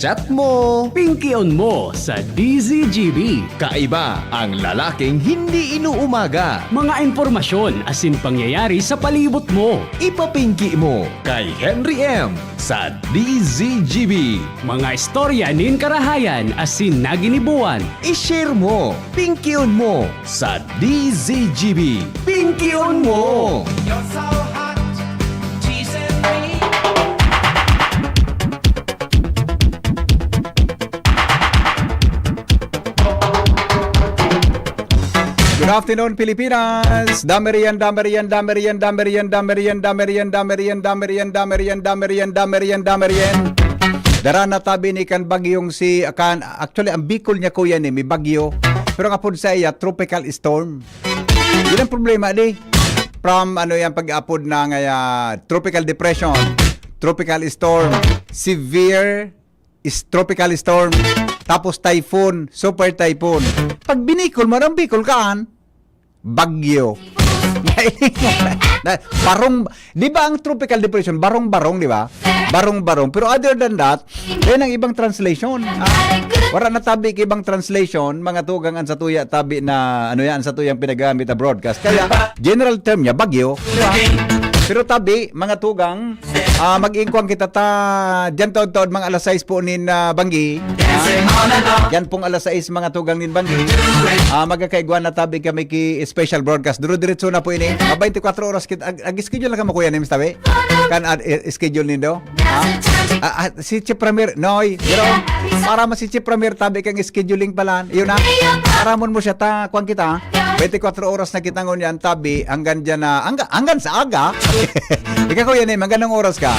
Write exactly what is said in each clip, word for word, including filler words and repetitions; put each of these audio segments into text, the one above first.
Chat mo. Pingkion mo sa D Z G B. Kaiba ang lalaking hindi inuumaga. Mga impormasyon asin pangyayari sa palibot mo. Ipapingki mo kay Henry M sa D Z G B. Mga istorya nin karahayan asin naginibuan. I-share mo. Pingkion mo sa D Z G B. Pingkion mo! You're so hot, teasing me. Good afternoon, Pilipinas! Dame riyan, dame riyan, dame riyan, dame riyan, dame riyan, dame riyan, dame riyan, dame riyan, dame riyan, dame riyan, dame riyan, dame riyan. Dara na tabi ni kan bagyong si, kan, actually, ang Bicol niya, kuya, ni, may bagyo. Pero ang apod sa iya, tropical storm. Yun ang problema, di. From, ano yan, pag-apod na ngaya, tropical depression, tropical storm, severe is tropical storm, tapos typhoon, super typhoon. Pag binikol mo, ang Bicol kaan? Bagyo. Na, barong, di ba ang tropical depression, barong-barong, di ba? Barong-barong. Pero other than that, yan ang ibang translation. Ah, wala na tabi ka ibang translation, mga tugang an satuya tabi na, ano yan, an satuyang pinagamit na broadcast. Kaya, general term niya, bagyo. Di ba? Pero tabi, mga tugang, ah, mag-ingkwang kita ta, dyan taod-taod, mga alas sais po nin, ah, banggi. Ah, yan pong alas sais, mga tugang nin banggi. Ah, magkakaigwa na tabi kami ki special broadcast. Duro-diretso na po ini. Ah, twenty-four oras kita. Ag-, ag-schedule lang kamo, Kuya Nims, tabi? Kan, ah, i-, schedule nindo? Ha? Ah, ah, si Chief Premier, Noy, pero para ma si Chief Premier, tabi kang scheduling pala. Yun na. Aramon mo siya ta, kwan kita. Twenty-four oras na kita ngunyan, tabi, hanggang dyan na, hangga-, hanggang sa aga. Ikaw, Kuya Nim, hanggang anong oras ka?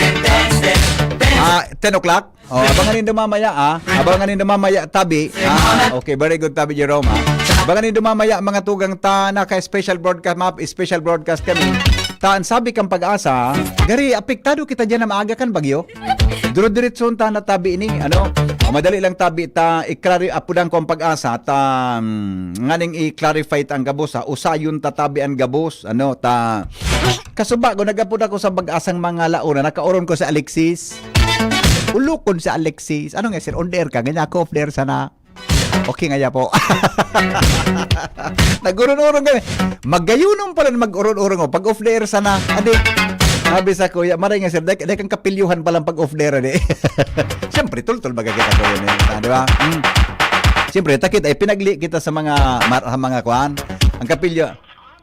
Ah, ten o'clock? Oh, abangan nindo mamaya, ah. Abangan nindo mamaya, tabi. Ah, okay, very good, tabi Jerome, ah. Abangan nindo mamaya, mga tugang ta, naka-special broadcast, mga special broadcast kami. Ta, an sabi kang Pag-asa, gari, apektado kita dyan na maaga kan bagyo. Duro-diretso ta na tabi ini, ano? O, madali lang tabi ta, i-clari-, apudan ko ang Pag-asa, ta, mm, nganing i-clarify ta ang gabos, ha? Usayon ta tabi ang gabos, ano, ta, kasubago, nag-apod ako sa Pag-asang mga launa, nakaoron ko si Alexis. Ulokon si Alexis. Ano nga, sir? On the air ka? Ganyan ako, off the air sana. Okay nga ya po. Nag-uron-uron kami. Magayunom pala na mag-uron-uron ko. Pag off the air sana, adi, sabi sa kuya, maray nga sir, dahil, dahil kang kapilyuhan palang pag off the air, adi. Siyempre, tultol baga kita ko yun eh. Ah, di ba? Mm. Siyempre, takit ay pinagli kita sa mga, mar-, sa mga kwan. Ang kapilyo,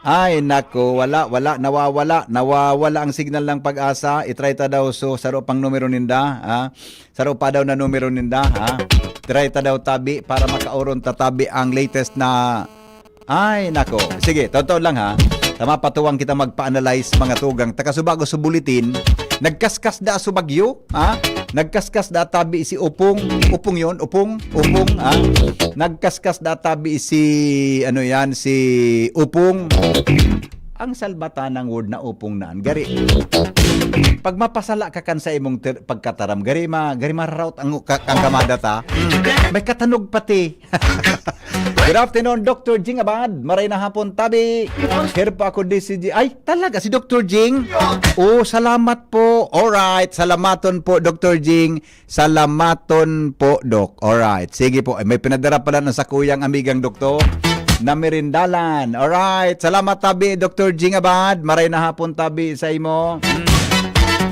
ay, nako, wala, wala, nawawala, nawawala ang signal ng Pag-asa. I-try ta daw, so, saro pang numero ninda, ha? Saro pa daw na numero ninda, ha? Try ta daw tabi para makaoron ta tabi ang latest na, ay, nako. Sige, totoo lang, ha? Tama, patuwang kita magpa-analyze, mga tugang. Takasubago sa bulletin, nagkaskas da sa bagyo, ha? Nagkaskas da tabi si Upong, Upong yon, Upong, Upong, ha? Nagkaskas da tabi si, ano yan, si Upong. Ang salbatanang word na upong naan, gari. Pag mapasala ka kan sa imong ter-, pagkataram, gari ma-, gari mararawt ang, ka-, ang kamada ta. Mm. May katanog pati. Good afternoon, Doctor Jing Abad. Maray na hapon, tabi. Here po ako, D C G. Ay, talaga, si Doctor Jing? Oh, salamat po. Alright, salamaton po, Doctor Jing. Salamaton po, Doc. Alright. Sige po. Ay, may pinadara pala na sa kuyang amigang doktor na merindalan. Alright. Salamat, tabi, Doctor Jing Abad. Maray na hapon, tabi, sa imo. Mm.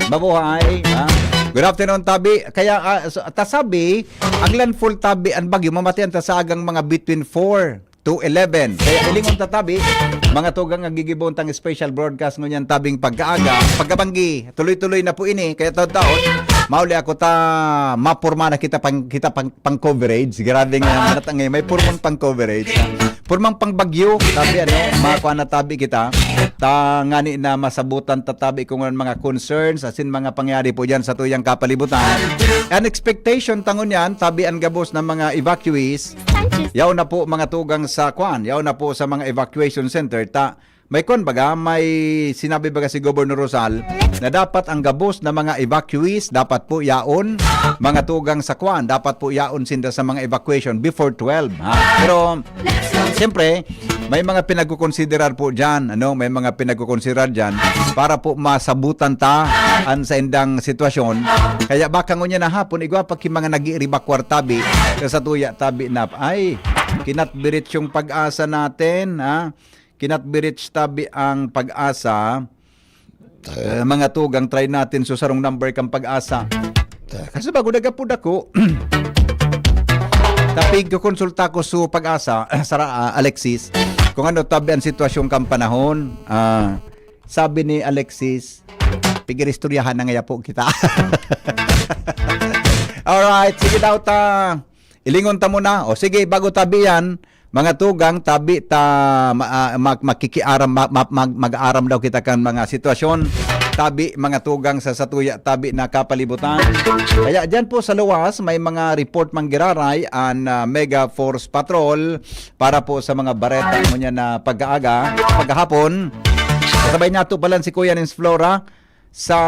Mabuhay, ha? Good afternoon, tabi. Kaya, ah, so, ta sabi, ang landfall, tabi, ang bagyo, mamatian ta sa agang mga between four to eleven. Kaya ilingon ta tabi, mga tugang, nga gigibon tang special broadcast ngunyan tabing pagkaaga, pagkabanggi. Tuloy-tuloy na po ini, kaya taon-taon, mauli ako ta, mapurma na kita pang, kita pang, pang coverage. Grabe nga, manatangay, may purmang pang coverage. Purmang pang bagyo, tabi ano, makuha na tabi kita. Ta ngani na masabutan ta tabi kung anong mga concerns, asin mga pangyari po dyan sa tuyang kapalibutan. An expectation ta ngunyan, tabi an gabos na mga evacuees, yaon na po mga tugang sa kwan, yaon na po sa mga evacuation center. Ta, may kwan baga, may sinabi baga si Governor Rosal na dapat ang gabos na mga evacuees, dapat po yaon, mga tugang sa kwan, dapat po yaon sinda sa mga evacuation before twelve, ha? Pero, siyempre, May mga pinagkukonsiderar po diyan, ano, may mga pinagkukonsiderar diyan para po masabutan ta an saindang sitwasyon. Kaya baka ngunyan na hapon, igwa pa ki mga nag-iiribakwar tabi, sa satuya tabi na, ay, kinatbirits yung pag-asa natin, ha? Kinatbirits tabi ang pag-asa. Eh, mga tugang, try natin so sarong number kan pag-asa. Kasi bago nagapod ako, tapig ko konsulta ko so pag-asa, sara, ah, Alexis, kung ano tabi ang sitwasyon kan panahon. Ah, sabi ni Alexis, "Pigiristoryahan na ngaya po kita." Alright, sige daw ta. Ilingon ta muna. O sige, bago tabi yan, mga tugang, tabi ta ma- ah, mag- makikiaram, ma- ma- mag- mag-aaram daw kita kan mga sitwasyon. Tabi, mga tugang, sa satuya, tabi na kapalibutan. Kaya dyan po sa luwas, may mga report manggiraray an ah, Mega Force Patrol para po sa mga bareta mo niya na pag-aaga, paghahapon. Kasabay nato palan si Kuya Nins Flora sa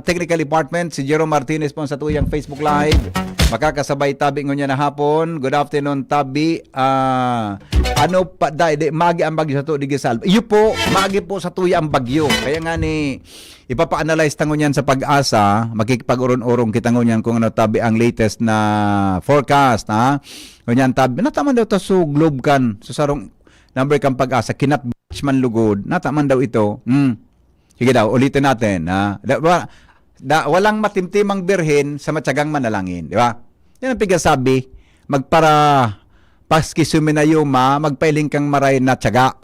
technical department, si Jerome Martinez po sa tuyang Facebook Live. Makakasabay tabi ngunyan na hapon. Good afternoon, tabi. Ah, ano pa, dai, di, magi ang bagyo sa to, di gisalba. Iyo po, magi po sa tuya ang bagyo. Kaya nga ni, ipapa-analyze ta ngunyan sa pag-asa, makikipag-uron-urong kita ngunyan kung ano tabi ang latest na forecast, ha? Ngunyan tabi, nataman daw ta so globe kan, so sarong number kan pag-asa, kinatbirits man lugod, nataman daw ito. Hmm. Sige daw, ulitin natin, ha? Da, wa, da, walang matimtimang birhen sa matyagang manalangin, di ba? Yan ang pigasabi, magpara paski suminayuma, magpailing kang maray na tiyaga.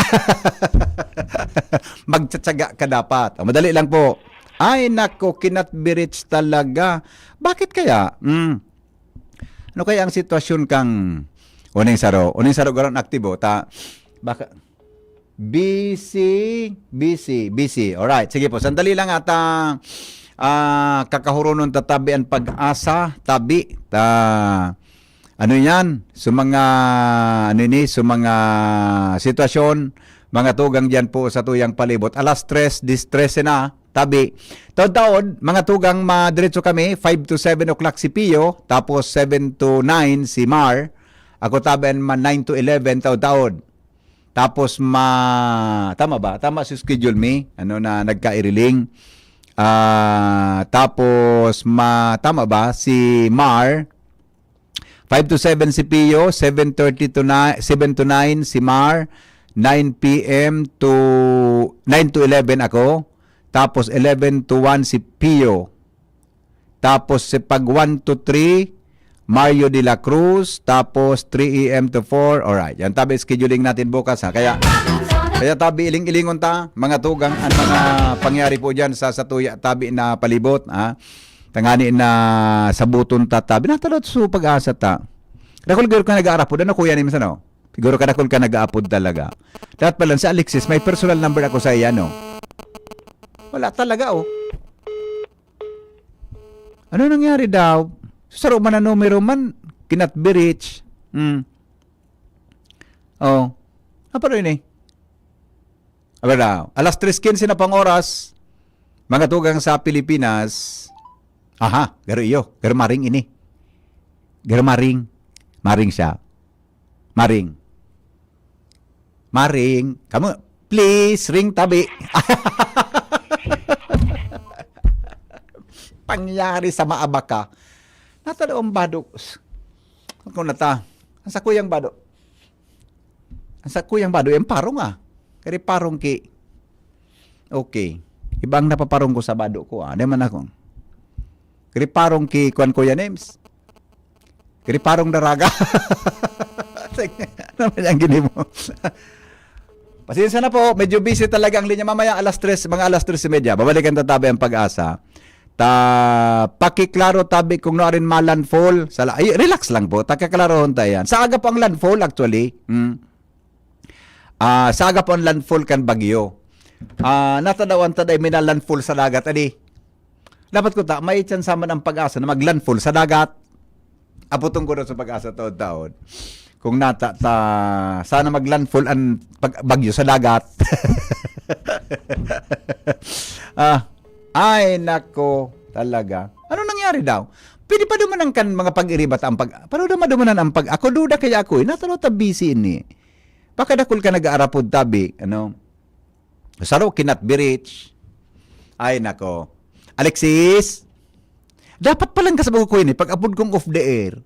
Magtsatsaga ka dapat. O, madali lang po. Ay, nako, kinatbirits talaga. Bakit kaya? Hmm. Ano kaya ang sitwasyon kang uning saro? Uning saro garon aktibo, ta, baka, busy, busy, busy. Alright, sige po. Sandali lang at ah, ah, kakahuronon ta tabi ang pag-asa, tabi. Ta, ano yan? So mga, ano ini? So mga sitwasyon, mga tugang dyan po sa tuyang palibot. Alas tres, dis trese na, tabi. Taod-taod, mga tugang, madiretso kami, five to seven o'clock si Pio, tapos seven to nine si Mar. Ako tabi man nine to eleven, taod-taod. Tapos ma-, tama ba? Tama si schedule mi, ano, na nagkairiling. Ah, tapos ma-, tama ba? Si Mar, five to seven si Pio, seven thirty to nine, seven to nine si Mar, nine p m to, nine to eleven ako, tapos eleven to one si Pio. Tapos si pag one to three, Mario de la Cruz, tapos three a m to four. Alright, yan tabi scheduling natin bukas, ha. Kaya, kaya tabi iling-ilingon ta, mga tugang, ang mga pangyari po diyan sa satuya tabi na palibot, ha. Tangani na sabuton ta tabi. Natalot so pag-asa ta. Dakul garo ka nag-aarapod, ano, kuya, ni minsan, oh? Siguro kadakul ka nag-aapod talaga. Dapat pala si Alexis, may personal number ako sa iya, no? Wala talaga, oh. Ano nangyari daw? Saro man ang numero man, cannot be reached. Hmm. Oh. Apa rin eh? Aba daw, alas tres quince na pang oras, mga tugang sa Pilipinas. Aha, garo iyo, garo maring ini. Garo maring, maring siya. Maring. Maring, kamo, please, ring tabi. Pangyari sa maabaka. Natalo ang bado. Ako na ta. Ang sakuyang bado. Ang sakuyang bado, yung parong, ah. Kaya parong ki, okay. Ibang napaparong ko sa bado ko, ah. Di man ako. Kaya parong ki, kuwan ko yan, Ems. Kaya parong daraga. Ano man yung gini mo? Pasensya na po, medyo busy talaga ang linya. Mamaya alas tres, mga alas tres y media, babalikan ta tabi ang pag-asa. Ta, pakiklaro tabi kung no arin ma-landfall. Sala, ay, relax lang po, takaklarohon ta yan. Sa aga po ang landfall, actually. Mm. Ah, sa aga po ang landfall kan bagyo. Ah, natadawan ta dai mina-landfall sa dagat, adi. Dapat ko ta, may tsansa man ang pag-asa na mag-landfall sa dagat. Aputon ko na sa pag-asa taon-taon. Kung nata, ta, sana mag-landfall ang pag-, bagyo sa dagat. Ah, ay, nako, talaga. Ano nangyari daw? Pwede pa duman ang kan mga pag-iribat ang pag-, pero dumadumanan ang pag-, ako duda kaya ako, eh, natalo ta busy ini. Baka dakul ka nag-aarapod tabi, ano? Saro, cannot be reached. Ay, nako. Alexis, dapat palang kasabaw ko ini, pag-apod kong off the air.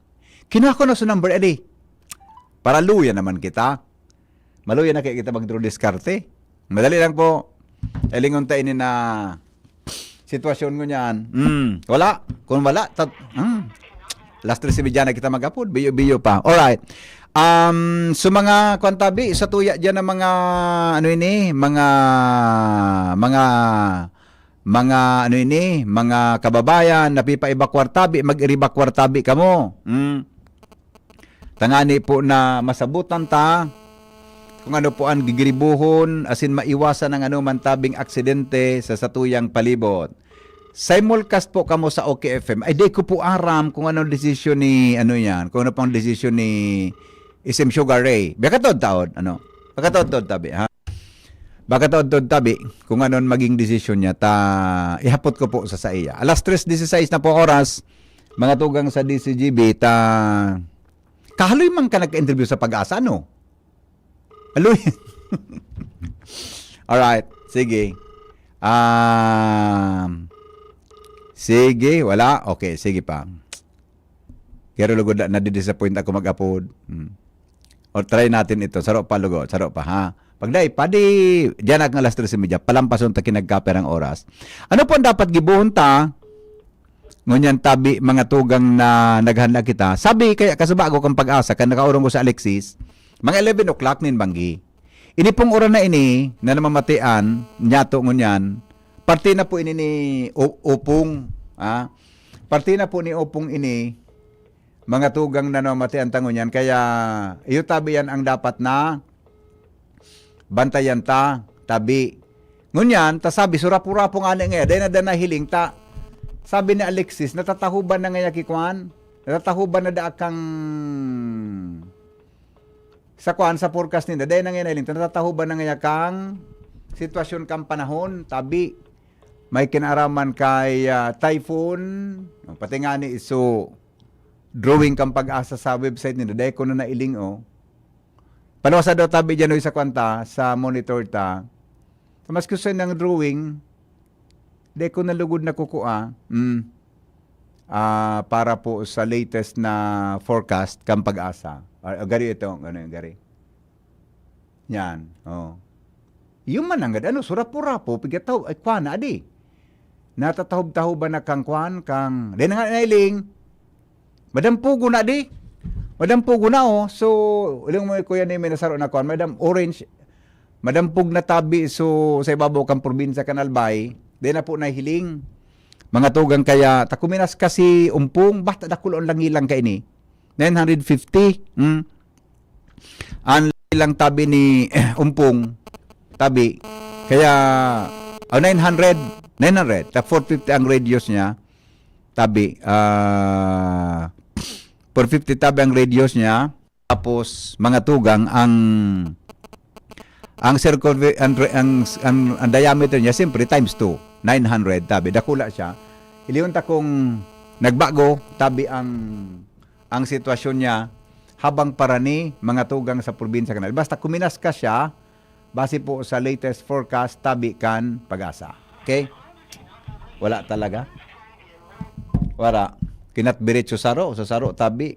Kinuha ko na sa number, edi. Para luya naman kita. Maluya na kaya kita mag-draw diskarte. Madali lang po. Elingon ta ini na sitwasyon ko niyan. Mm, wala. Kung wala, tat, mm, alas tres y media na kita mag-apod. Biyo-biyo pa. Alright. Um, so mga kwan tabi, sa tuya dyan ng mga, ano ini, mga, mga, mga, ano ini, mga kababayan, napipaibakwar tabi, mag-iribakwar tabi kamo. Mm. Tangani po na masabutan ta kung ano po ang gigiribuhon asin maiwasan ang anuman tabing aksidente sa satuyang palibot. Simulcast po kamo sa O K F M. Ay, di ko po aram kung anong desisyon ni, ano yan, kung ano pang desisyon ni S M Sugar Ray. Biya kataod taon, ano? Biya kataod tabi, ha? Biya kataod tabi, kung ano ang maging desisyon niya, ta, ihapot ko po sa saiya. Alas tres dieciséis na po oras, mga tugang sa D C G B, ta, kahaloy man ka nagka-interview sa Pag-asa, no? Haloy. Alright, sige. Um, sige, wala. Okay, sige pa. Pero lugod na, nadidisappoint ako mag-apod. Hmm. O try natin ito. Saro pa, lugod. Saro pa, ha? Pag dai, padi, diyan ang alas tres y media. Palampason ta kinagkaper ang oras. Ano po ang dapat gibuhon ta? Ngunyan tabi, mga tugang na naghanda kita. Sabi, kaya kasubago kang Pag-asa, kan nakaurong ko sa Alexis, mga eleven o'clock nin banggi. Ini pong oras na ini, na namamatian, nyato ngunyan, parte na po ini ni U-, Upong, ah. Parte na po ni Upong ini, mga tugang na namamatian ta ngunyan. Kaya, iyo tabi yan ang dapat na bantayan ta, tabi. Ngunyan, ta sabi, surapo-rapo nga ni ngaya, dai na da nahiling ta. Sabi ni Alexis, natatahuban na ngaya ki kwan? Natatahuban na da kang sa kwan, sa forecast ninda, dai na ngaya nahiling ta, natatahuban na ngaya kang sitwasyon kang panahon, tabi. May kinaaraman kay, ah, typhoon, pati nga ni iso drawing kang Pag-asa sa website ninda, dai ko na nailing, oh. Paluwasa daw tabi dyan, oy, sa kwan ta, sa monitor ta. Sa mas gusto ng drawing, dai ko na lugod na kukua. Mm. Ah, para po sa latest na forecast kang Pag-asa. Ah, gari ito, ano yung gari? Yan, oh. Yung mananggad, ano, surapo-rapo, pigataw, ay, kwa na, adi. Natatahob-tahoban na kang kwan, kang, dai na nga nailing. Madampugo na, di? Madampugo na, oh. So, ilang mo, kuya, ni may nasaro na kwan, madam, orange, madampog na tabi, so, sa ibabaw kang probinsya kan Albay, dai na po nahiling. Mga tugang kaya, takuminas kasi umpong, basta dakul ang langilang kaini. Nine hundred fifty, hmm. Ang lang tabi ni Umpong, tabi. Kaya, oh, nine hundred, nine hundred, ta four fifty ang radius niya, tabi. Ah, four fifty tabi ang radius niya. Tapos, mga tugang, ang, ang circumfe-, ang, ang, ang, ang diameter niya, siyempre, times two, nine hundred tabi. Dakula siya. Iliyon ta kung nagbago, tabi ang, ang sitwasyon niya, habang parani, mga tugang sa probinsya kanal. Basta kuminas ka siya, base po sa latest forecast, tabi kan Pag-asa. Okay? Wala talaga. Wala. Kinatbiritso saro, sa saro, tabi,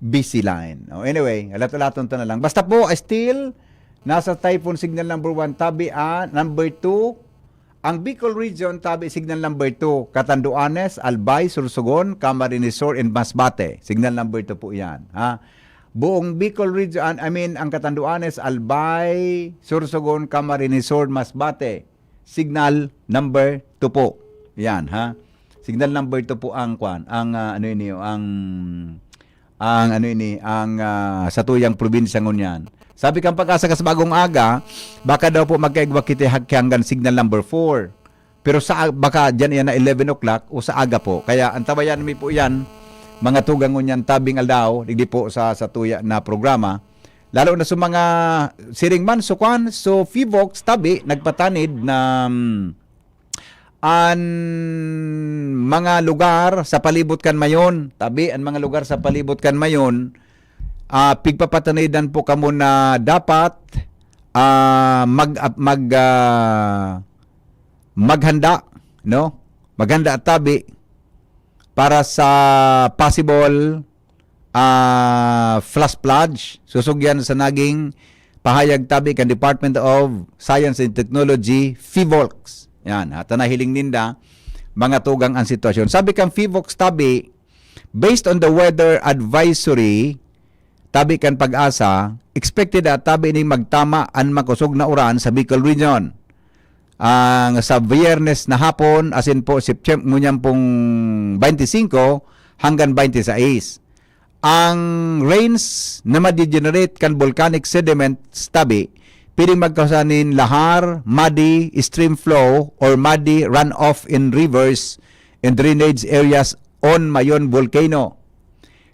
busy line. Oh, anyway, alat-alaton ta na lang. Basta po, still, nasa typhoon signal number one, tabi, ah, number two, ang Bicol Region, tabi signal number two, Catanduanes, Albay, Sorsogon, Camarines Sur, and Masbate. Signal number two po yan, ha? Buong Bicol Region, I mean, ang Catanduanes, Albay, Sorsogon, Camarines Sur, Masbate. Signal number two po. Yan, ha? Signal number two po ang, kwan, ang, ah, ano yun, ang ang ano ini, ang, ah, satuyang probinsya ngunyan. Sabi kan Pag-asa kas bagong aga, baka daw po magkaigwa kita hag-, hanggang signal number four. Pero sa ag-, baka diyan iyan na eleven o'clock o sa aga po. Kaya antabayan mi po iyan, mga tugang ngunyan tabing aldaw, digdi po sa, sa tuya na programa. Lalo na sa mga siring man, so kwan, so Fivox tabi, nagpatanid na, mm, an mga lugar sa palibot kan Mayon. Tabi, an mga lugar sa palibot kan Mayon, ah, pigpapatanidan po kamo na dapat, ah, mag-, mag-, ah, maghanda, no? Maghanda tabi para sa possible, ah, flash flood. Sosog yan sa naging pahayag tabi kan Department of Science and Technology, PHIVOLCS. Yan, at nahiling ninda, mga tugang ang sitwasyon. Sabi kan PHIVOLCS tabi, based on the weather advisory, tabi kan PAGASA, expected na tabi ning magtama an makosog na uran sa Bicol Region. Ang sa Biyernes na hapon, asin po September, ngunyan pong twenty-five hanggang twenty-six. Ang rains na madi-generate kan volcanic sediments tabi, pwedeng magkausa nin lahar, muddy stream flow, or muddy runoff in rivers and drainage areas on Mayon Volcano.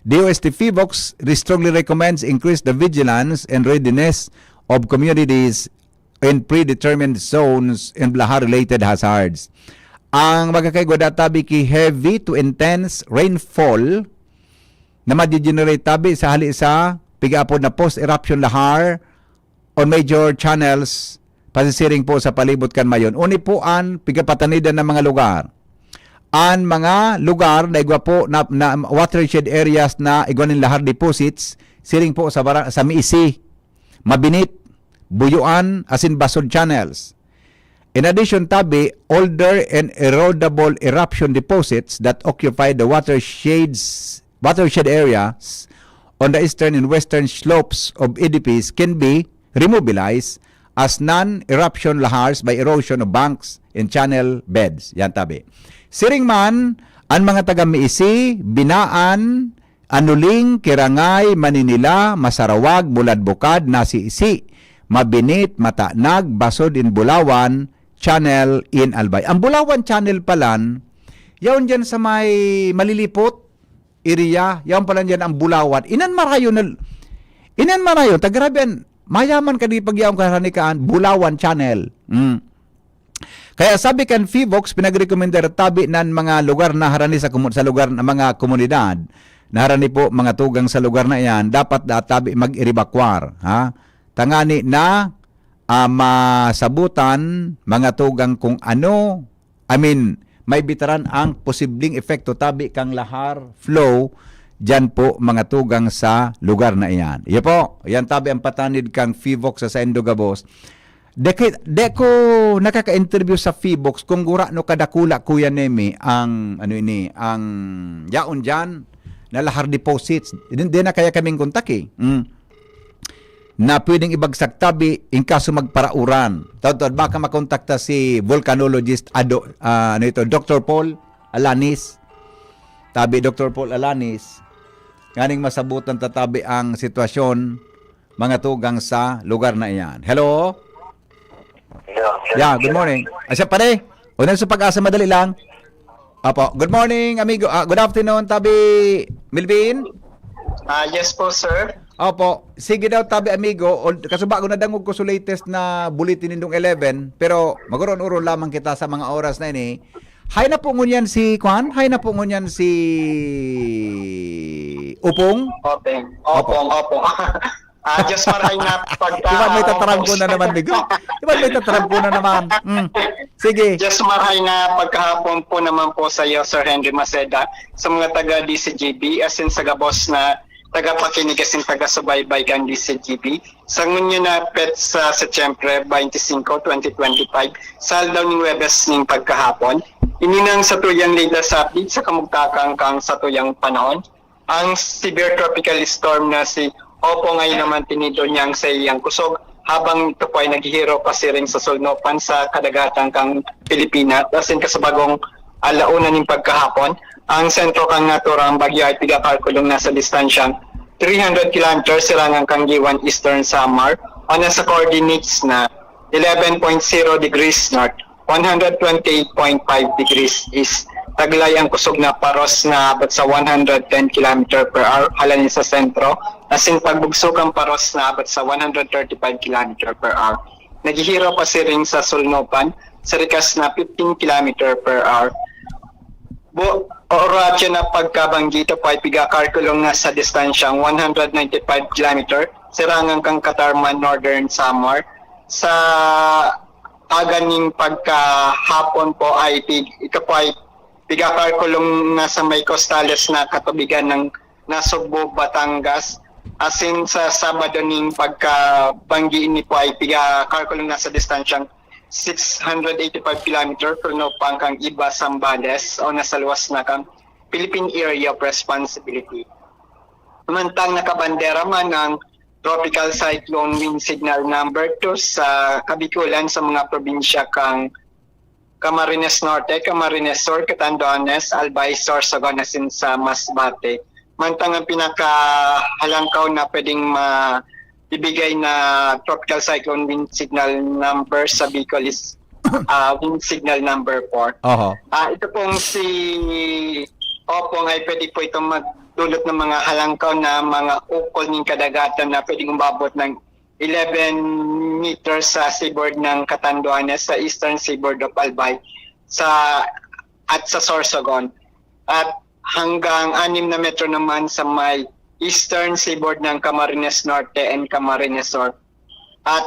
D O S T PHIVOLCS strongly recommends increase the vigilance and readiness of communities in predetermined zones and lahar-related hazards. Ang magkakaigwa databi ki heavy to intense rainfall na madi-generate tabi sa hali sa pig-aapod na post-eruption lahar on major channels pasisiring po sa palibot kan Mayon. Uni po an pigapatanidan na mga lugar. An mga lugar na igwa po na, na watershed areas na igwa nin lahar deposits, siring po sa, bara-, sa Miisi, Mabinit, Buyuan, asin Basod channels. In addition, tabi, older and erodible eruption deposits that occupy the watersheds, watershed areas on the eastern and western slopes of E D Ps can be remobilized as non-eruption lahars by erosion of banks and channel beds. Yan, tabi. Siring man, an mga taga Miisi, Binaan, Anuling, Kirangay, Maninila, Masarawag, Buladbukad, Nasiisi, Mabinit, Matanag, Basod in Bulawan, Channel in Albay. Ang Bulawan Channel palan, yaon dyan sa may Malilipot area, yaon palan dyan ang Bulawan. Inan marayo na, inan marayo, ta grabe an, mayaman ka di pagyaon ka sa nikaan, Bulawan Channel. Mm. Kaya sabi kan PHIVOLCS, pinagrekomendar tabi nan mga lugar na harani sa komu-, sa lugar na mga komunidad na harani po, mga tugang sa lugar na iyan, dapat da tabi mag-evacuar, ha? Tangani na, ah, masabutan, mga tugang, kung ano, I mean, maibitaran ang posibleng epekto tabi kan lahar flow diyan po, mga tugang, sa lugar na iyan. Iyo po, yan tabi ang patanid kan PHIVOLCS sa saindong gabos. De ki-, de ko nakaka-interview sa PHIVOLCS kung gurano kadakula, Kuya Nemi, ang, ano ini, ang yaon diyan na lahar deposits. Di, di na kaya kaming kontak, eh. Mm. Na pwedeng ibagsak tabi in kaso magparauran. Taud-taud, baka makontakta si volcanologist Ado, ah, ano ito, Doctor Paul Alanis. Tabi, Doctor Paul Alanis, nganing masabutan ta tabi ang sitwasyon, mga tugang, sa lugar na iyan. Hello? Hello. Yeah, good morning. Ay, siya pare. Unang sa PAGASA, madali lang. Apo, good morning, amigo. Ah, good afternoon, Tabi Melvin. Ah, yes po, sir. Opo, sige daw, Tabi, amigo. Ol-, kasuba ko, nadangog ko sa latest na bulletin nindong eleven, pero magurun-urun lamang kita sa mga oras na ini. Hay na po ngunyan si, kwan? Hay na po ngunyan si Upong? Openg. Opong, opong. Ah, Diyos marhay na pagka... Iwan may tatarangko na naman, migo. Iwan may tatarangko na naman. Mm. Sige. Diyos marhay na pagkahapon po naman po sa iyo, Sir Henry Maceda, sa mga taga D C G B, as in sa gabos na tagapakinig, as in taga-subaybay kan D C G B. Sa ngunyan na petsa, Setyembre twenty-five, twenty twenty-five, sa aldaw ning Webes ning pagkahapon, ininang sa tuyang latest update sa kamugtakan kan sa tuyang panahon, ang severe tropical storm na si Opong ay naman tinido niyang sa iyang kusog habang ito po ay naghihiro pasiring sa sulnopan sa kadagatan kan Pilipinas, as in kasabagong alauna ning pagkahapon. Ang sentro kan naturang bagyo ay pigakalkulong nasa distansyang three hundred kilometers silangan kan Guiuan, Eastern Samar, o nasa coordinates na eleven point zero degrees north, one hundred twenty-eight point five degrees east. Taglay ang kusog na paros na abot sa one hundred ten kilometer per hour halani sa sentro, asin pagbugso kan paros na abot sa one hundred thirty-five kilometer per hour. Naghihiro pasiring sa sulnopan sa rikas na fifteen kilometer per hour. Bu-, oratio na pagkabanggi, ito po ay piga-calculum na sa distansyang one hundred ninety-five kilometer, sirangan kan Catarman, Northern Samar. Sa aga ning pagkahapon po ay pig-, ito po ay piga-calculum na sa may costales na katubigan ng Nasugbu, Batangas. Asin sa Sabado ning pagkabanggi ini po ay piga-calculum na sa distansyang six hundred eighty-five kilometer, Sulnupan kan Ibas, Zambales, o nasa luwas na kan Philippine Area of Responsibility. Mantang nakabandera man ang Tropical Cyclone Wind Signal Number Two sa Kabikulan sa mga probinsya kan Camarines Norte, Camarines Sur, Catanduanes, Albay, Sorsogon, asin sa Masbate. Mantang ang pinakahalangkaw na pwedeng ma-, ibigay na Tropical Cyclone Wind Signal Number sa Bicol is, ah, Wind Signal Number Four. Oho. Ah, ito pong si Opong ay pwede po itong magdulot ng mga halangkaw na mga ukol ning kadagatan na pwedeng umabot ng eleven meters sa seaboard ng Catanduanes, sa eastern seaboard of Albay, sa, at sa Sorsogon. At hanggang anim na metro naman sa may eastern seaboard ng Camarines Norte and Camarines Sur. At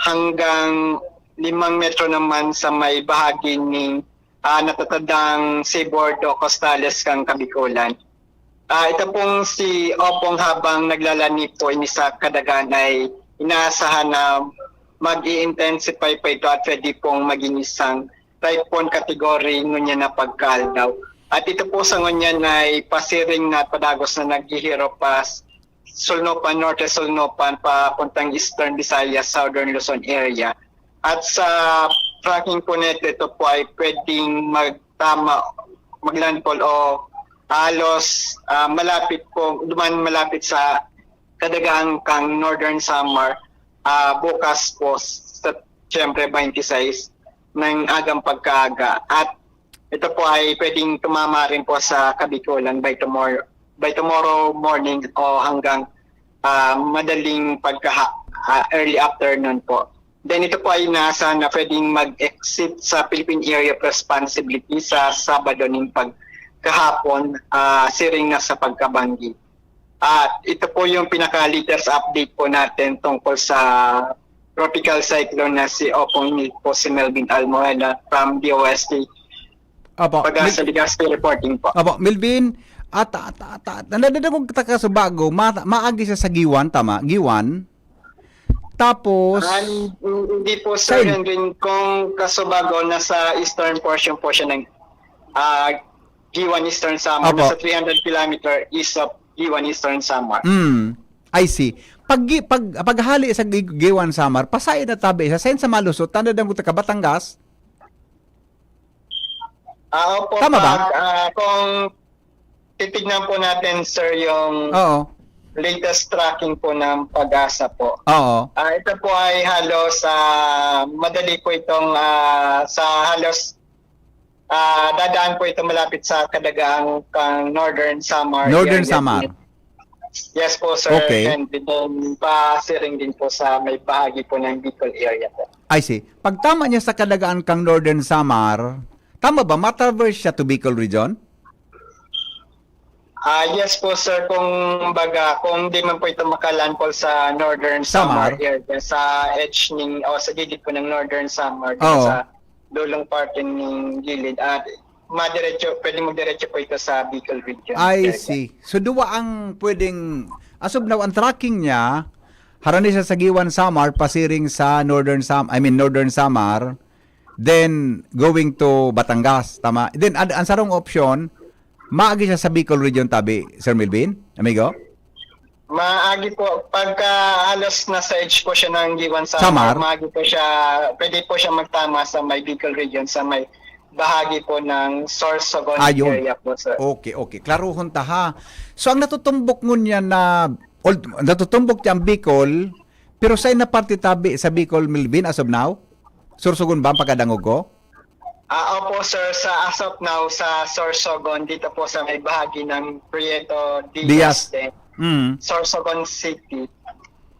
hanggang limang metro naman sa may bahagi ni, ah, natatandang seaboard o costales kan Kabikulan. Ah, ito pong si Opong, habang naglalani po ini sa kadagan, ay inaasahan na mag-i-intensify pa ito at pwede pong maging isang typhoon category ngunyan na pagkaaldaw. At ito po sa ngunyan ay pasiring na padagos na naghihirop pa s-, Sulnupan, Norte Sulnupan, papuntang Eastern Visayas, Southern Luzon area. At sa tracking po nito, ito po ay pwedeng magtama, maglandfall o halos, ah, malapit po, duman malapit sa kadagaan kang Northern Samar, ah, bukas po, Setyembre twenty-six, ng agang pagkaaga. At ito po ay pwedeng tumama rin po sa Kabikulan by tomorrow, by tomorrow morning o hanggang, ah, madaling pagkaha-, ah, early afternoon po. Then ito po ay nasa na pwedeng mag-exit sa Philippine Area of Responsibility sa Sabado ning pagkahapon, ah, siring na sa pagkabanggi. At ito po yung pinaka-latest update po natin tungkol sa tropical cyclone na si Opong. Ni po si Melvin Almohena from D O S T. Opo, Pag-asa Mel- Legazpi reporting po. Opo, Melvin, at, at, at, at, nadadagdag ko taka sa bago, ma-, maagi siya sa Guiuan, tama? Guiuan? Tapos, Ah, hindi po, Sir Sain? Henry. Kung Casubago, nasa eastern portion po siya ng, ah, Guiuan, Eastern Samar. Opo. Nasa three hundred kilometer east of Guiuan, Eastern Samar. Mm, I see. Pag gi-, pag, paghali sa Gi-, Guiuan, Samar, pasain na tabi siya, sain sa malusot, tanda dang ka Batangas? Ah, opo, Tama ba? pag, ah, kung titignan po natin, sir, yung Oo. latest tracking po ng Pag-asa po. Oo. Ah, ito po ay halos, ah, madali po itong, ah, sa halos, ah, dadaan po ito malapit sa kadagaan kang Northern Samar Northern area. Samar. Yes po, sir. Okay. And then, pasiring din po sa may bahagi po ng Bicol area po. I see. Pag tama niya sa kadagaan kang Northern Samar, tama ba, matraverse siya to Bicol region? Ah, yes po, sir. Kung baga, kung di man po ito makalandfall sa Northern Samar Samar? area, sa edge ning, o sa gilid po ng Northern Samar, dito Oo. sa dulong parte ng gilid, at madiretso, pwede magdiretso po ito sa Bicol region. I Sir. see. So, duwa ang pwedeng, as of now, ang tracking niya, harani siya sa Guiuan, Samar, pasiring sa Northern Sam-, I mean, Northern Samar, then going to Batangas, tama? Then, an-, ang sarong option, maagi siya sa Bicol region tabi, Sir Melvin, amigo? Maagi po, pagka halos nasa edge po siya ng Guiuan Samar, Samar. maagi po siya, pwede po siya magtama sa may Bicol region, sa may bahagi po ng Sorsogon Ayun. area po, sir. Okay, okay. Klaruhon ta, ha. So, ang natutumbok ngunyan na, ol-, natutumbok niya ang Bicol, pero sa ina parte tabi sa Bicol, Melvin, as of now? Sorsogon ba ang pagkadangog ko? Ah, opo, sir. Sa as of now, sa Sorsogon, dito po sa may bahagi ng Prieto Diaz Diaz. din. Mm. Sorsogon City.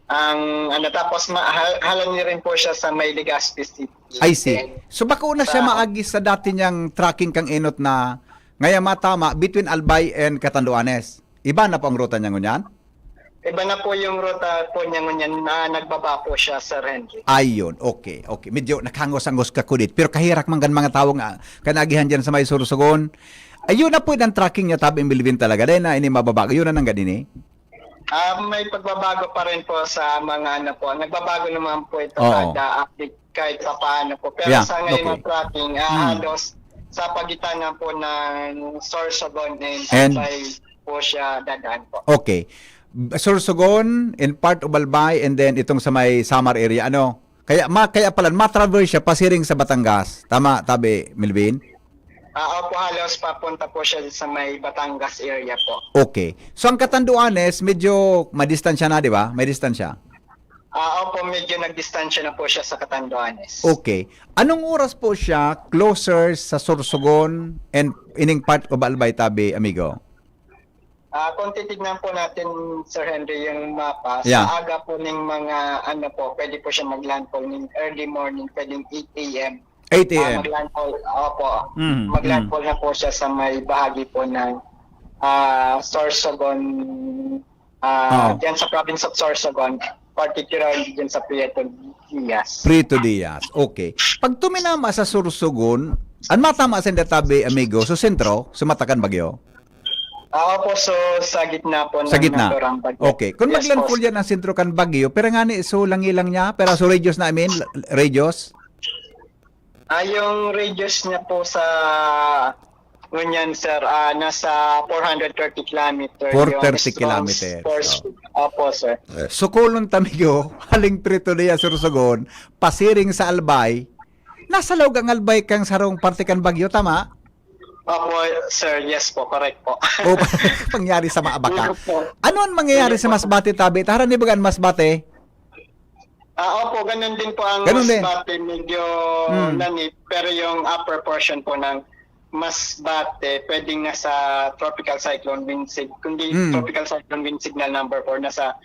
Ang, ano, tapos ma-, hal-, halani rin po siya sa may Legazpi City. I see. Then, So, bako na siya sa maagi sa dati niyang tracking kang enot na Ngaya matama, between Albay and Catanduanes. Iba na po ang ruta niya ngunyan? Iba na po yung ruta po niya ngunyan na nagbaba po siya, Sir Henry. Ayun, okay, okay. Medyo nakhangos-angos ka kudit. Pero kahirak man kan mga tawo nga, kanagihan dyan sa may Sorsogon. Ayun na po ang tracking niya, tabi Melvin talaga. Dahil na ini mababa. Yun na nang ganini. Ah, may pagbabago pa rin po sa mga ano po. Nagbabago naman po ito Oo. kada update kahit pa paano po. Pero Yeah, sa ngayon okay. ang tracking, ah, Hmm. halos sa pagitan na po ng Sorsogon and, And- Albay po siya dadaan po. Okay. Sorsogon, in part of Albay, and then itong sa may Samar area, ano? Kaya, ma, kaya pala, matraverse siya pasiring sa Batangas. Tama, tabi, Melvin? Ah, opo, halos papunta po siya sa may Batangas area po. Okay. So, ang Catanduanes, medyo madistansya na, di ba? May distansya. Ah, opo, medyo nagdistansya na po siya sa Catanduanes. Okay. Anong oras po siya closer sa Sorsogon and ining part of Albay, tabi, amigo? Ah, kung titignan po natin, Sir Henry, yung mapa, Yeah. sa aga po ng mga, ano po, pwede po siya mag-landfall ng early morning, pwedeng eight a.m. eight Ah, a.m. mag-landfall, opo. Mm, Mag-landfall na po siya sa may bahagi po ng ah, Sorsogon, ah, Oo. dyan sa province of Sorsogon, particularly dyan sa Prieto Diaz. Prieto Diaz. Okay. Pag tuminama sa Sorsogon, ang matama sa tabi, amigo, so sentro, sa mata kan bagyo? Ah, opo, so sa gitna po ng Sa gitna. naturang bagyo. Okay. Kung Yes, mag-landfall po. Yan ang sentro kan bagyo, pero ngani, so langi lang niya, pero so radius na, I mean, radius? Ah, yung radius niya po sa ngunyan, sir, ah, nasa four hundred thirty kilometer. Four yung thirty strong kilometers, force. Oh. Opo, sir. Sukulon ta, amigo, haling Prieto Diaz, Sorsogon, pasiring sa Albay, nasa laog ang Albay kang sarong parte kan bagyo, tama? Opo, sir. Yes po. Correct po. O pangyari sa Maabaka. Opo. Ano ang mangyayari sa Masbate, tabi? Taharan ni bagan Masbate? Ah, opo, ganun din po ang Ganun din. Masbate, medyo Hmm. lanit, pero yung upper portion po ng Masbate, pwedeng nasa tropical cyclone wind sig-, kundi Hmm. tropical cyclone wind signal number four, nasa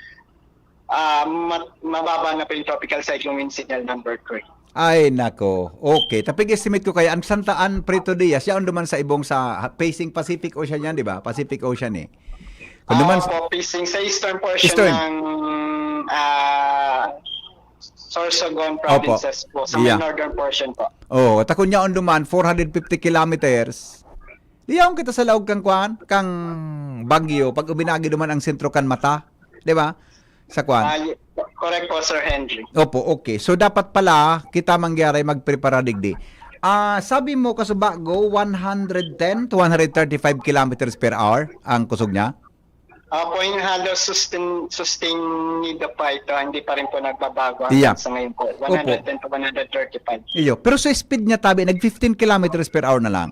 ah, ma-, mababa na po yung tropical cyclone wind signal number three. Ay, nako. Okay. Tapig estimate ko kaya, ang Santa An Prieto Diaz, yaon duman sa ibong sa ha-, facing Pacific Ocean yan, di ba? Pacific Ocean eh. Kung duman, Ah, opo, facing sa eastern portion Eastern. ng ah, Sorsogon provinces po, sa may Yeah. northern portion po. Oh, ta kun yaon duman, four hundred fifty kilometers. Di yaon kita sa laog kang kwan, kang bagyo, pag ubinagi duman ang sentro kan mata. Di ba? Sa kwan. Ah, y- correct po, Sir Henry. Opo, okay. So, dapat pala, kita mangyari magprepara digdi. Ah, sabi mo, kasubago, one hundred ten to one hundred thirty-five kilometers per hour ang kusog niya? Opo, yung halos sustain, sustenido pa ito, hindi pa rin po nagbabago Yeah. hanggang sa ngayon po. One hundred ten to one hundred thirty-five. Iyo. Pero sa speed niya, tabi, nag fifteen kilometers per hour na lang.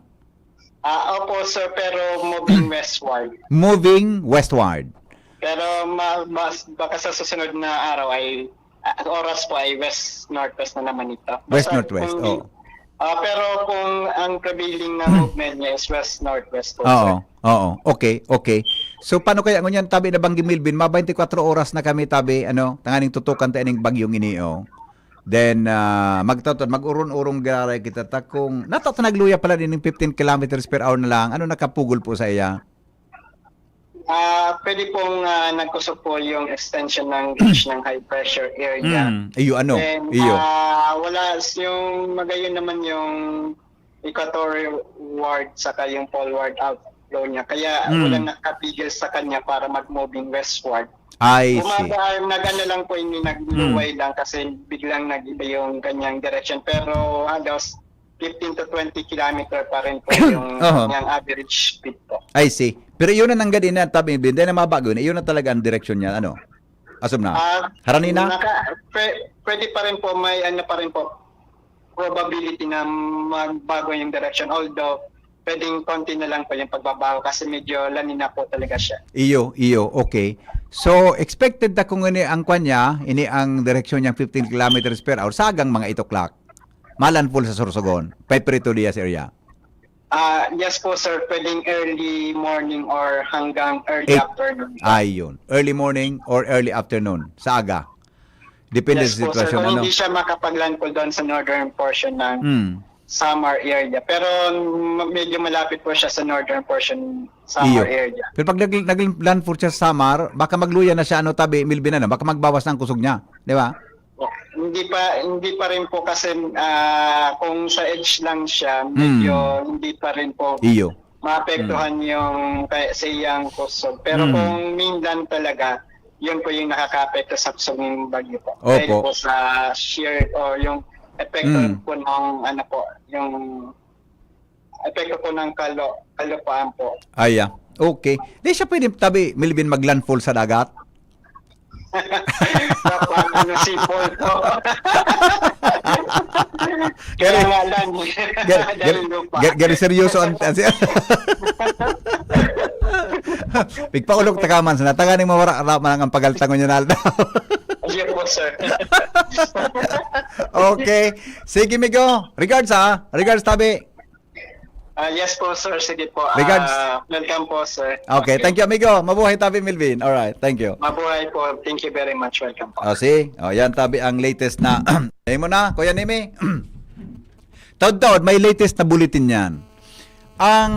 Ah, opo, sir, pero moving westward. Moving westward. Pero ma- mas, baka sa susunod na araw ay, ah, oras po ay west-northwest na naman ito. Basta West-northwest, kung- oo. Ah, pero kung ang prevailing na movement niya is west-northwest po, sir. Oo, oo. Okay, okay. So, paano kaya ngunyan, tabi na banggi Melvin, ma twenty-four oras na kami, tabi, ano, tanganing tutukan ta ining bagyong ini, oh. Then, ah, magtatod, mag-uron-urong giraray kita ta kung, nato ta nagluya pala din ng fifteen kilometers per hour na lang. Ano nakapugol po sa iya? Ah, pwede pong ah, nagkusog po yung extension ng reach ng high pressure area. Mm, iyo, ano? Then, Iyo. ah, wala, yung magayon naman yung equatorial ward saka yung poleward outflow niya. Kaya Mm. walang nakapigil sa kanya para mag-moving westward. I see. Umaga, nag-ano lang po, hindi nagluway lang kasi biglang nag-iba yung kanyang direction. Pero halos fifteen to twenty kilometer pa rin po yung Aha. kanyang average speed po. I see. Pero yun na nanggad ina, tabi, hindi na mabago yun. Yun na talaga ang direksyon niya, ano? Asom na? Ah, Harani na? Naka, pwe- pwede pa rin po, may ano pa rin po, probability na magbago yung direction. Although, pwedeng konti na lang po yung pagbabago kasi medyo lanina po talaga siya. Iyo, iyo, okay. So, expected na kung ini ang kwan niya, ini ang direksyon niyang fifteen kilometers per hour, sa agang mga eight o'clock. Malandfall sa Sorsogon, Prieto Diaz area. Ah, yes po, sir. Pwedeng early morning or hanggang early Eight. afternoon. Ayun. Early morning or early afternoon, sa aga. Depende Yes sa po, sir. sitwasyon, Kung ano? Hindi siya makapag-landfall doon sa northern portion ng Hmm. Samar area. Pero m- medyo malapit po siya sa northern portion, Samar Iyo. area. Pero pag nag- nag-landfall siya sa Samar, baka magluya na siya, ano, tabi, Melvin, ano, baka magbawas na ang kusog niya, di ba? Hindi pa hindi pa rin po kasi, ah, kung sa edge lang siya, medyo Hmm. hindi pa rin po Iyo. maapektuhan Hmm. yung kaya sa iyang kusog. Pero Hmm. kung mainland talaga, yun po yung nakakaapekto sa kusog ng bagyo po. Dahil Opo. po sa shear o yung epekto Hmm. po ng, ano po, yung epekto po ng kalo, kalupaan po. Aya. Okay. Di siya pwede tabi, Melvin, mag-landfall sa dagat? Dapat, ano, sipol po. Kaya Gary, nga lang. Gary, Dahil Gary, lupa. Gary, Gary, seryoso ang, ang Pigpaulog ta ka man, sa nataga ning mawara, ra man ang pagaltangon niya na aldaw. Yes po, sir. Okay. Sige, Migo. Regards, ha? Regards, tabi. Ah, yes po, sir. Sige po. Regards. Ah, welcome po, sir. Okay, Okay. thank you, amigo. Mabuhay, Tabi Melvin. All right, thank you. Mabuhay po. Thank you very much. Welcome po. Oh, see? Oh, yan, Tabi, ang latest na. Ayun mo na, Kuya Nimi. Taod-taod, may latest na bulletin yan. Ang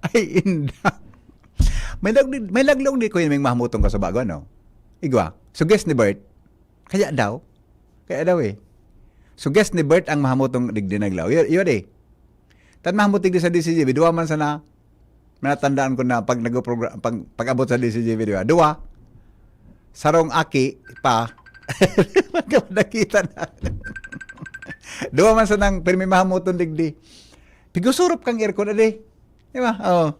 Ay, inda. May lag-, may laglaw ni Kuya Ming mahamutong kasubago, ano? Igwa. So, guess ni Bert. Kaya daw. Kaya daw eh. So, guess ni Bert ang mahamutong digdi naglaw. Iyo, iyo di. Tan mahamot digdi sa D C G B, duwa man sana. Natandaan ko na pag nagpo-progra-, pag, pag-abot sa D C G B, di ba? Duwa. Sarong aki pa. Nakita na. Duwa man sanang pirmi mahamoton digdi. Pigusurop kang aircon, adi. Di ba? Oh.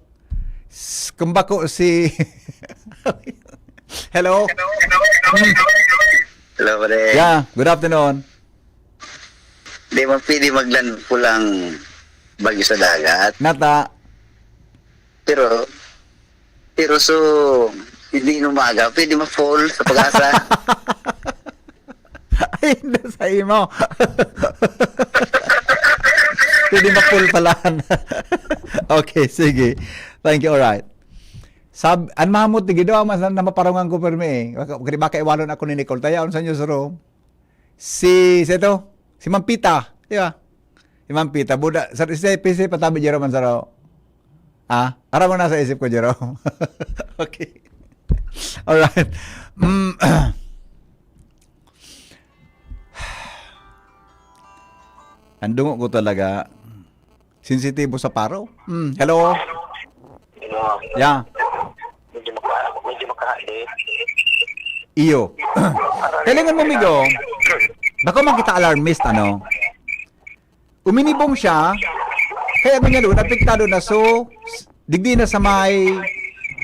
S-, kung bako si Hello? Hello, pare. Yeah, good afternoon. Di man pwede maglandfall ang bagyo sa dagat. Nata. Pero, pero so, hindi in umaga, pwede ma-fall sa Pag-asa. Ay, hindi sa imo. Pwede ma-fall pala. Okay, sige. Thank you, alright. Sab-, an mahamot ni Gido, mas na, na maparungan ko permi eh. Baka, baka iwalon ako ni Nicole. Tayaon sa newsroom. Si, si ito, si Mampita, di ba? Si Mampita, buda, sa, si P C patabi, Jerome Ansaro. Ah, aram mo na sa isip ko, Jerome. Okay. Alright. Mm. Ang dungo ko talaga, sensitibo sa paro. Mm, hello? Hello. Yeah. Medyo maka-, medyo makahali. Iyo. Kalingon mo, Migo. Bako man kita alarmist, ano? Uminibong siya. Kaya ngunyan doon, apektado na. So, digdi na sa may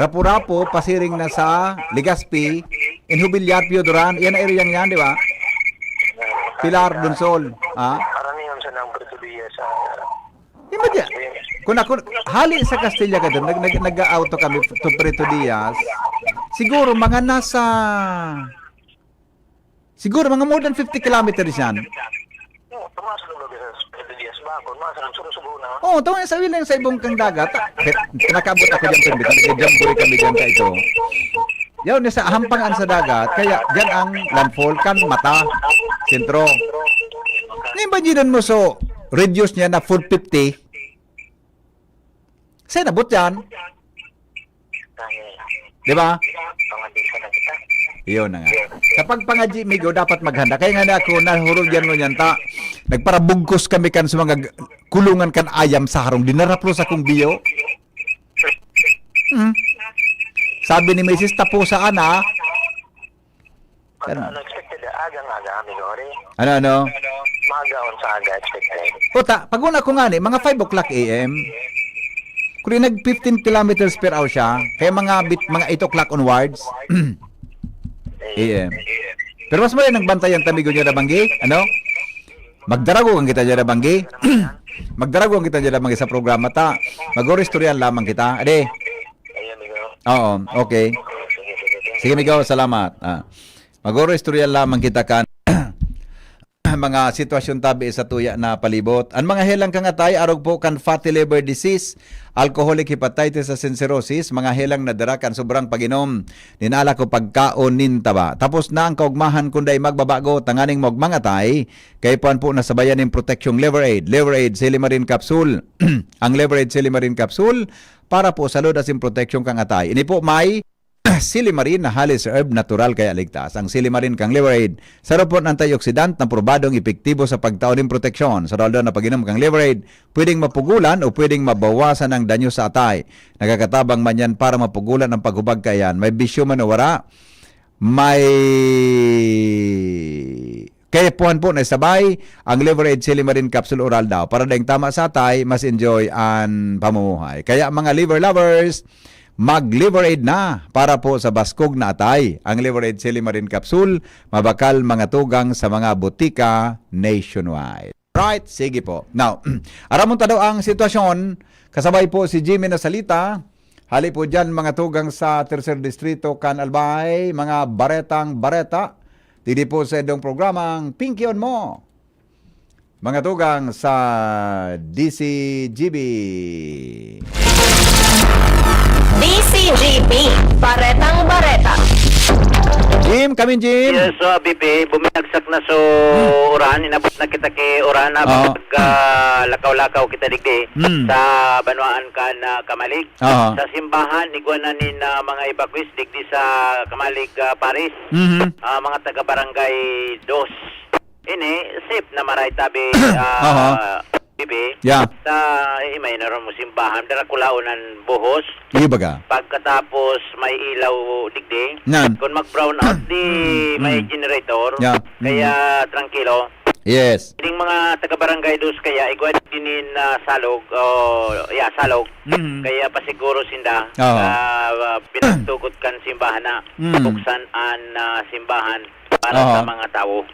Rapu-Rapu, pasiring na sa Legazpi, in Jubilar, Pio Duran. Yan ang area niyan, di ba? Pilar, Dunsol. Ha? Karamihan sa nang Puerto Diaz, ah. Di ba diyan? Kung ako, hali sa Castilla ka doon, nag, nag, nag-auto kami to Puerto Diaz. Siguro, mga nasa, siguro, mga more than fifty kilometers yan. Oo, tumaas ang lugar sa Puerto Diaz, bakon, mas ang surusubo na. Oo, tawag sa ilang sa ibong kang dagat. Ah, pinakaabot ako dyan, pero nag-jamboree kami dyan sa ito. Yaw, nasa hampangan sa dagat, kaya dyan ang landfall kan Mata, sentro. Naimbaginan mo, so, radius niya na four fifty. Saan nabot yan? Di ba? Iyon na nga. Sa pagpangadji, Migo, dapat maghanda. Kaya nga na ako, nahurog yan ngunyan ta. Nagparabugkos kami kan sa mga g-, kulungan kan ayam sa harong. Dinaraplos akong biyo. Hmm. Sabi ni Misis, "Tapusa, ana." Pag Ano? Ano expected, agang-aga, amigo, re. Ano, ano? Maaga on sa aga expected. Puta, pag una ko nga ni, mga five o'clock A M. Kung nag fifteen kilometers per hour siya, kaya mga bit-, mga eight o'clock onwards. A M. Pero mas mali nang bantayan ta, amigo, niya na banggi, ano? Magdarago ang kita niya na banggi. Magdarago ang kita niya na banggi sa programa ta. Mag-oristoryan lamang kita. Ade. Ay, amigo. Oo, okay. Sige, amigo, salamat. Ah. Mag-oristoryan lamang kita kan mga sitwasyon tabi sa tuya na palibot. An mga helang kan atay, arog po kan fatty liver disease, alcoholic hepatitis asin cirrhosis, mga helang na dara kan sobrang pag-inom nin alak o pagkaon nin taba. Tapos na ang kaugmahan kun dai magbabago tanganing maugmang atay, kaipuhan po na sabayan nin proteksyong Liver Aid, Liver Aid Silimarin Capsule. Ang Liver Aid Silimarin Capsule para po sa load asin proteksyon kan atay. Ini po may silimarin na halis herb natural kaya ligtas. Ang silimarin kan Liver Aid, saro po na antioxidant na probadong epektibo sa pagtao nin proteksyon. Sa daw-daw na pag-inom kan Liver Aid, pwedeng mapugulan o pwedeng mabawasan ang danyo sa atay. Nakakatabang man yan para mapugulan ang paghubag kaiyan. May bisyo man o wara, may kaipuhan po na isabay ang Liver Aid Silimarin Capsule Oral daw. Para daing tama sa atay, mas enjoy an pamumuhay. Kaya mga liver lovers, mag-Liver Aid na para po sa baskog na atay. Ang Liver Aid Silimarin Capsule, mabakal mga tugang sa mga botika nationwide. Right, sige po. Now, aramon ta daw ang sitwasyon. Kasabay po si Jimmy Nasalita. Hali po dyan, mga tugang sa Tercer Distrito kan Albay, mga baretang bareta. Didi po sa idong programang Pinkion Mo. Mga tugang sa D C G B. D C G B, Baretang Bareta. Jim, kami Jim. Yes, so, B P, buminagsak na so Hmm. uran, inabot na kita ki uran, Oo. pag, ah, lakaw-lakaw kita digdi Hmm. sa banwaan kan, ah, Kamalig. Aha. Sa simbahan, igwa na nin, ah, mga evacuees digdi sa Kamalig, ah, Paris. Mhm. Ah, mga taga Barangay Dos. Ini, safe na maray tabi, ah, Aha. B P. Yeah. Sa, eh, may naroon mo simbahan, darakulaon ang buhos. Iyo baga. Pagkatapos, may ilaw digdi. Nan. Kung mag-brown out, di Mm, may mm. generator. Yeah. Mm. Kaya, tranquilo. Yes. Ining mga taga-barangay Dos kaya, igwa din in, ah, Salog, o, yeah, Salog. Mhm. Kaya pasiguro sinda, Oo. ah, ah, pinagtugot kan simbahan na Mm. buksan an, ah, simbahan para Aha. sa mga tawo.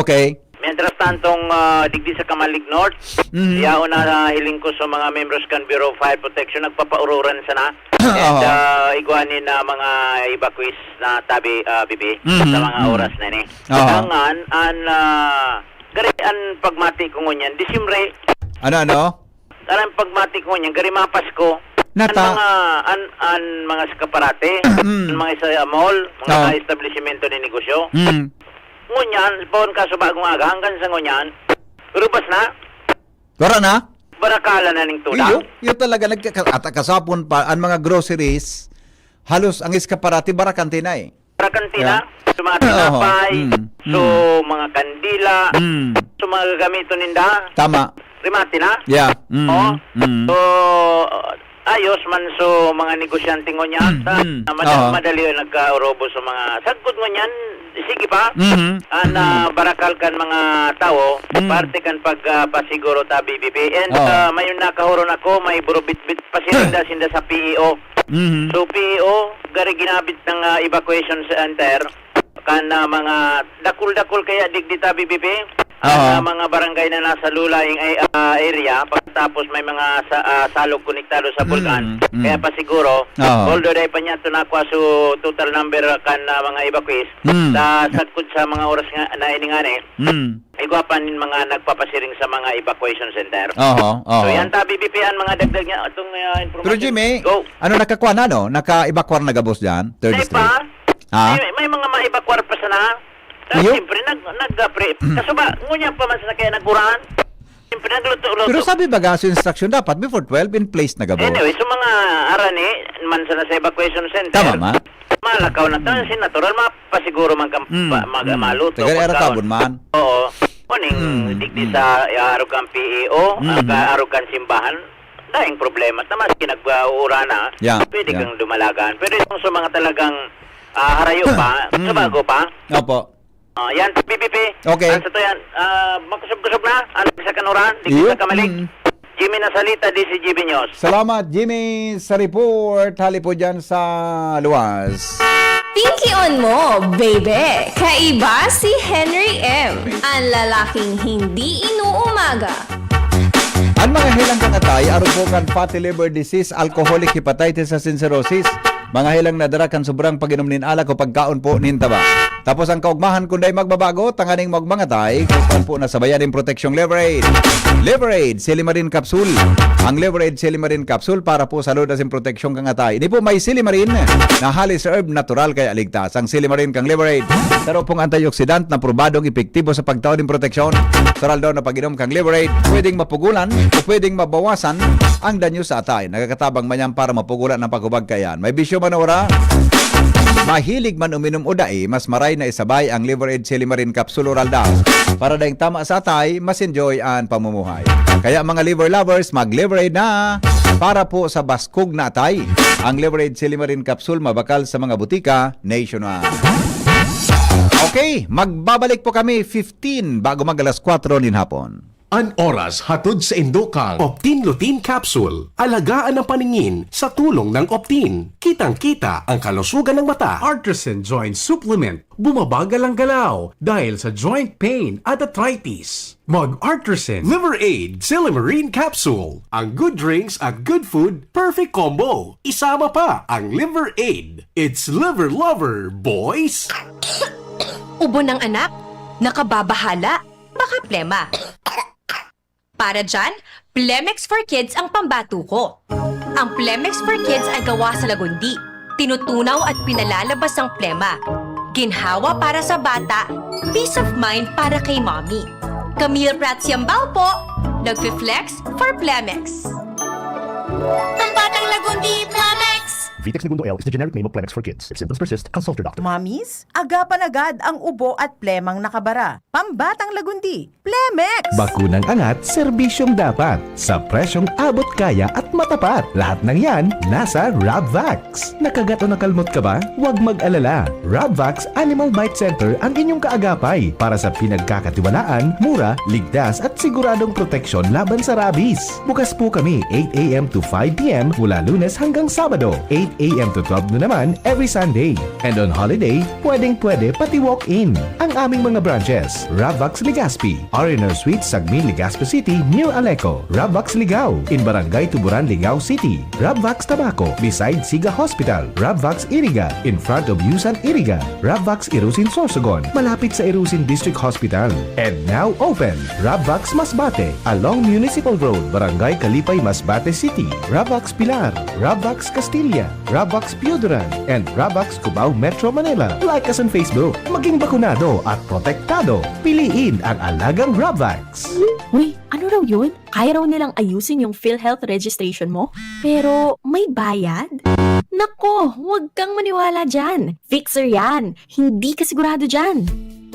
Okay. Mientras tantong, ah, digdi sa Kamalig North, Mhm. yaon na, ah, hiling ko sa mga membros kan Bureau of Fire Protection, nagpapaururan sana. And, Aha. ah, igwa ni na mga evacuees na tabi, ah, B P, Mhm. sa mga Mhm. oras na ni. Aha. Dangan, an, ah, gari an pagmati ko ngunyan, Disyembre. Ano, ano? Aram pagmati ko ngunyan, gari mapas ko. Nata- An mga, an, an mga eskaparate, Mm. an mga isa mall, mga Ah. establishmento ni negosyo. Mm. Ngunyan, poon kaso bagong aga, hanggang sa ngunyan, rubas na. Wara na? Barakala na ning tuda. Iyo, iyo talaga, nagkaka-, at kasapon pa, ang mga groceries, halos ang eskaparate, barakante na eh. Para kantina, Yeah. so mga tinapay, Mm, so mm. mga kandila, Mm. so mga gagamiton ninda, Tama. rimati na. Yeah. Mm, Oh. mm. So, ayos man so mga negosyante ngunyan, Mm, sa mm. na mada-, Oo. madali ang nagkaurobo sa mga sagkod ngunyan, sige pa. Mhm. An, ah, Mm. barakal kan mga tawo, Mm. parte kan pag, ah, pasiguro ta B B P. And, Oo. ah, may nakahuron ako, may burubitbit pa sinda, sinda sa P E O. Mhm. So, P E O, gari ginabit ng, ah, evacuation center, kan, ah, mga dakul-dakul kaya digdi ta B B P, ang, Aha. ah, mga barangay na nasa low-lying, ay, ah, area, pagkatapos may mga sa, ah, salog konektado sa bulkan. Mm, mm. Kaya pa siguro, Aha. although dahil pa niya ito nakuha, so total number kan, ah, mga evacuees, Mm. sa sagkod sa mga oras nga na iningani, Mm. igwa pa nin mga nagpapasiring sa mga evacuation center. Aha, aha. So, yan ta, B B P, ang mga dagdag niya, itong, ah, Pero impormasyon. Jimmy, Go. ano, nakakuha na, no? Naka-evacuar na gabos dyan? Third May District? pa? Ha? May, may mga ma-evacuar pa sana. Tapos Iyo? siyempre, nag-, nag-, ah, pre-, kaso ba, ngunyan pa man sana kaya nagburan? Siyempre, nagluto-luto. Pero sabi baga sa instruction, dapat before twelve, in place na gabos. Anyway, so mga arani, man sana sa evacuation center, Tama, ma. malakaw na to, Mm. si natural, mapasiguro man kang Mm, pa-, mag-, mm. maluto, Taga era pagkaon. Tabon man. Oo. Kuning Mm, digdi mm. sa, ah, arog kang P E O, Mm. ang ka-, arog kang simbahan, daing problema. Na maski nag-, ah, uurana, Yeah, pwede yeah. kang dumalagan. Pero itong sa mga talagang, ah, harayo pa, Mm. sa bago pa, Opo. ah, yan, P P P. Okay. Ang sa to yan, ah, makusog-kusog na, ang sa kanuran, digdi Iyo. sa Kamalig. Mm. Jimmy Nasalita, D C G B News. Salamat, Jimmy, sa report. Hali po dyan sa luwas. Pinkion mo, baby! Kaiba si Henry M, ang lalaking hindi inuumaga. Ang mga helang kan atay, arog po kan fatty liver disease, alcoholic hepatitis asin cirrhosis. Mga helang nadara kan sobrang pag-inom nin alak o pagkaon po nin taba. Tapos ang kaugmahan kun dai magbabago, tanganing magmangatay, kung saan po nasabayan nin proteksyong Liver Aid. Liver Aid, Silimarin Capsule. Ang Liver Aid Silimarin Capsule para po sa load asin proteksyon kan atay. Ini po may silimarin na halis herb natural kaya ligtas ang silimarin kan Liver Aid. Saro pong antioxidant na probadong epektibo sa pagtao nin proteksyon. Natural daw na pag-inom kan Liver Aid, pwedeng mapugulan o pwedeng mabawasan ang danyo sa atay. Nagkakatabang man yan para mapugulan ang paghubag kaiyan. May bisyo man o ora, mahilig man uminom o dai, mas maray na isabay ang Liver Aid Silimarin Capsule Oral Dose. Para daing tama sa atay, mas enjoy ang pamumuhay. Kaya mga liver lovers, mag-Liver Aid na para po sa baskog na atay. Ang Liver Aid Silimarin Capsule mabakal sa mga butika nationwide. Okay, magbabalik po kami fifteen bago mag alas kwatro nin hapon. An oras hatod sa indo kang Optin Lutein Capsule. Alagaan ang paningin sa tulong ng Optin. Kitang-kita ang kalusugan ng mata. Artisan Joint Supplement. Bumabagal ang galaw dahil sa joint pain at arthritis. Mag Artisan Liver Aid Silimarin Capsule. Ang good drinks at good food, perfect combo. Isama pa ang Liver Aid. It's Liver Lover, boys! Ubo ng anak? Nakababahala? Baka plema. Para dyan, Plemex for Kids ang pambato ko. Ang Plemex for Kids ay gawa sa lagundi. Tinutunaw at pinalalabas ang plema. Ginhawa para sa bata, peace of mind para kay mommy. Camille Prats Yambao po, nagfi-flex for Plemex. Pambatang lagundi, Plemex! Vitex Negundo L is the generic name of Plemex for kids. If symptoms persist, consult your doctor. Mommies, agapan agad ang ubo at plemang nakabara. Pambatang lagundi, Plemex! Bakunang angat, serbisyong dapat. Sa presyong abot kaya at matapat. Lahat ng yan, nasa Rabvax. Nakagat o nakalmot ka ba? Huwag mag-alala. Rabvax Animal Bite Center ang inyong kaagapay para sa pinagkakatiwalaan, mura, ligtas at siguradong proteksyon laban sa rabies. Bukas po kami eight a.m. to five p.m. mula Lunes hanggang Sabado, eight a.m. to twelve noon naman every Sunday. And on holiday, pwedeng-pwede pati walk-in. Ang aming mga branches, Rabvax Legazpi, R and R Suite, Sagmin, Legazpi City, near Aleco, Rabvax Ligao, in Barangay Tuburan, Ligao City, Rabvax Tabaco, beside Siga Hospital, Rabvax Iriga, in front of Yusan Iriga, Rabvax Irusin Sorsogon, malapit sa Irusin District Hospital. And now open, Rabvax Masbate, along Municipal Road, Barangay Kalipay, Masbate City, Rabvax Pilar, Rabvax Castilla, Rabvax Pioduran, and Rabvax Cubao, Metro Manila. Like us on Facebook. Maging bakunado at protektado. Piliin ang alagang Rabvax. Uy, ano raw yun? Kaya raw nilang ayusin yung PhilHealth registration mo? Pero may bayad? Nako, huwag kang maniwala dyan. Fixer yan. Hindi ka sigurado dyan.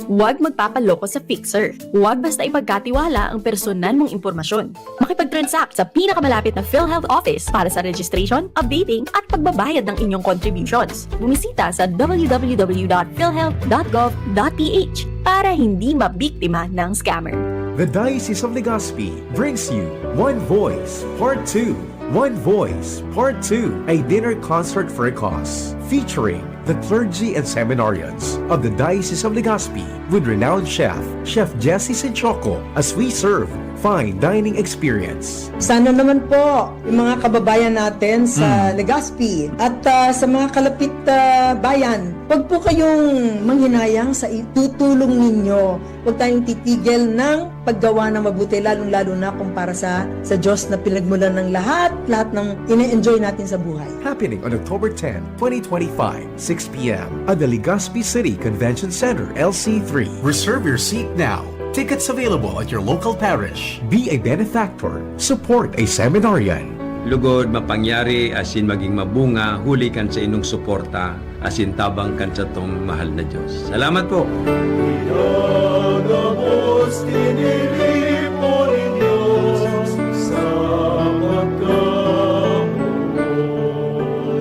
Huwag magpapaloko sa fixer. Huwag basta ipagkatiwala ang personal mong impormasyon. Makipag-transact sa pinakamalapit na PhilHealth office para sa registration, updating, at pagbabayad ng inyong contributions. Bumisita sa www.philhealth.gov.ph para hindi mabiktima ng scammer. The Diocese of Legazpi brings you One Voice Part two. One Voice Part two, a dinner concert for a cause, featuring the clergy and seminarians of the Diocese of Legazpi with renowned chef, Chef Jesse Sinchoco, as we serve fine dining experience. Sana naman po, yung mga kababayan natin sa Legazpi at ah, sa mga kalapit ah, bayan, wag po kayong manghinayang sa itutulong ninyo. Huwag tayong titigil ng paggawa ng mabuti, lalong-lalo na kung para sa, sa Diyos na pinagmulan ng lahat, lahat ng ine-enjoy natin sa buhay. Happening on October ten, twenty twenty-five, six p.m. at the Legazpi City Convention Center, L C three. Reserve your seat now. Tickets available at your local parish. Be a benefactor. Support a seminarian. Lugod, mapangyari, asin maging mabunga, huli kan sa inong suporta, asin tabang kan satong mahal na Diyos. Salamat po!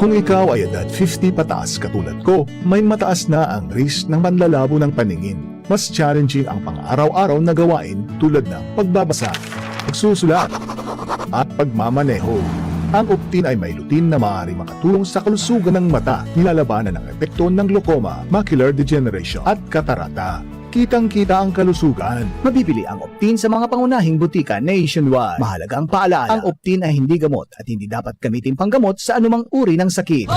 Kung ikaw ay edad fifty pataas katulad ko, may mataas na ang risk ng panlalabo ng paningin. Mas challenging ang pang-araw-araw na gawain tulad ng pagbabasa, pagsusulat, at pagmamaneho. Ang Optin ay may lutein na maaaring makatulong sa kalusugan ng mata, nilalabanan ang epekto ng glaucoma, macular degeneration, at katarata. Kitang-kita ang kalusugan. Mabibili ang Optin sa mga pangunahing butika nationwide. Mahalaga ang paalala, ang Optin ay hindi gamot at hindi dapat gamitin panggamot sa anumang uri ng sakit.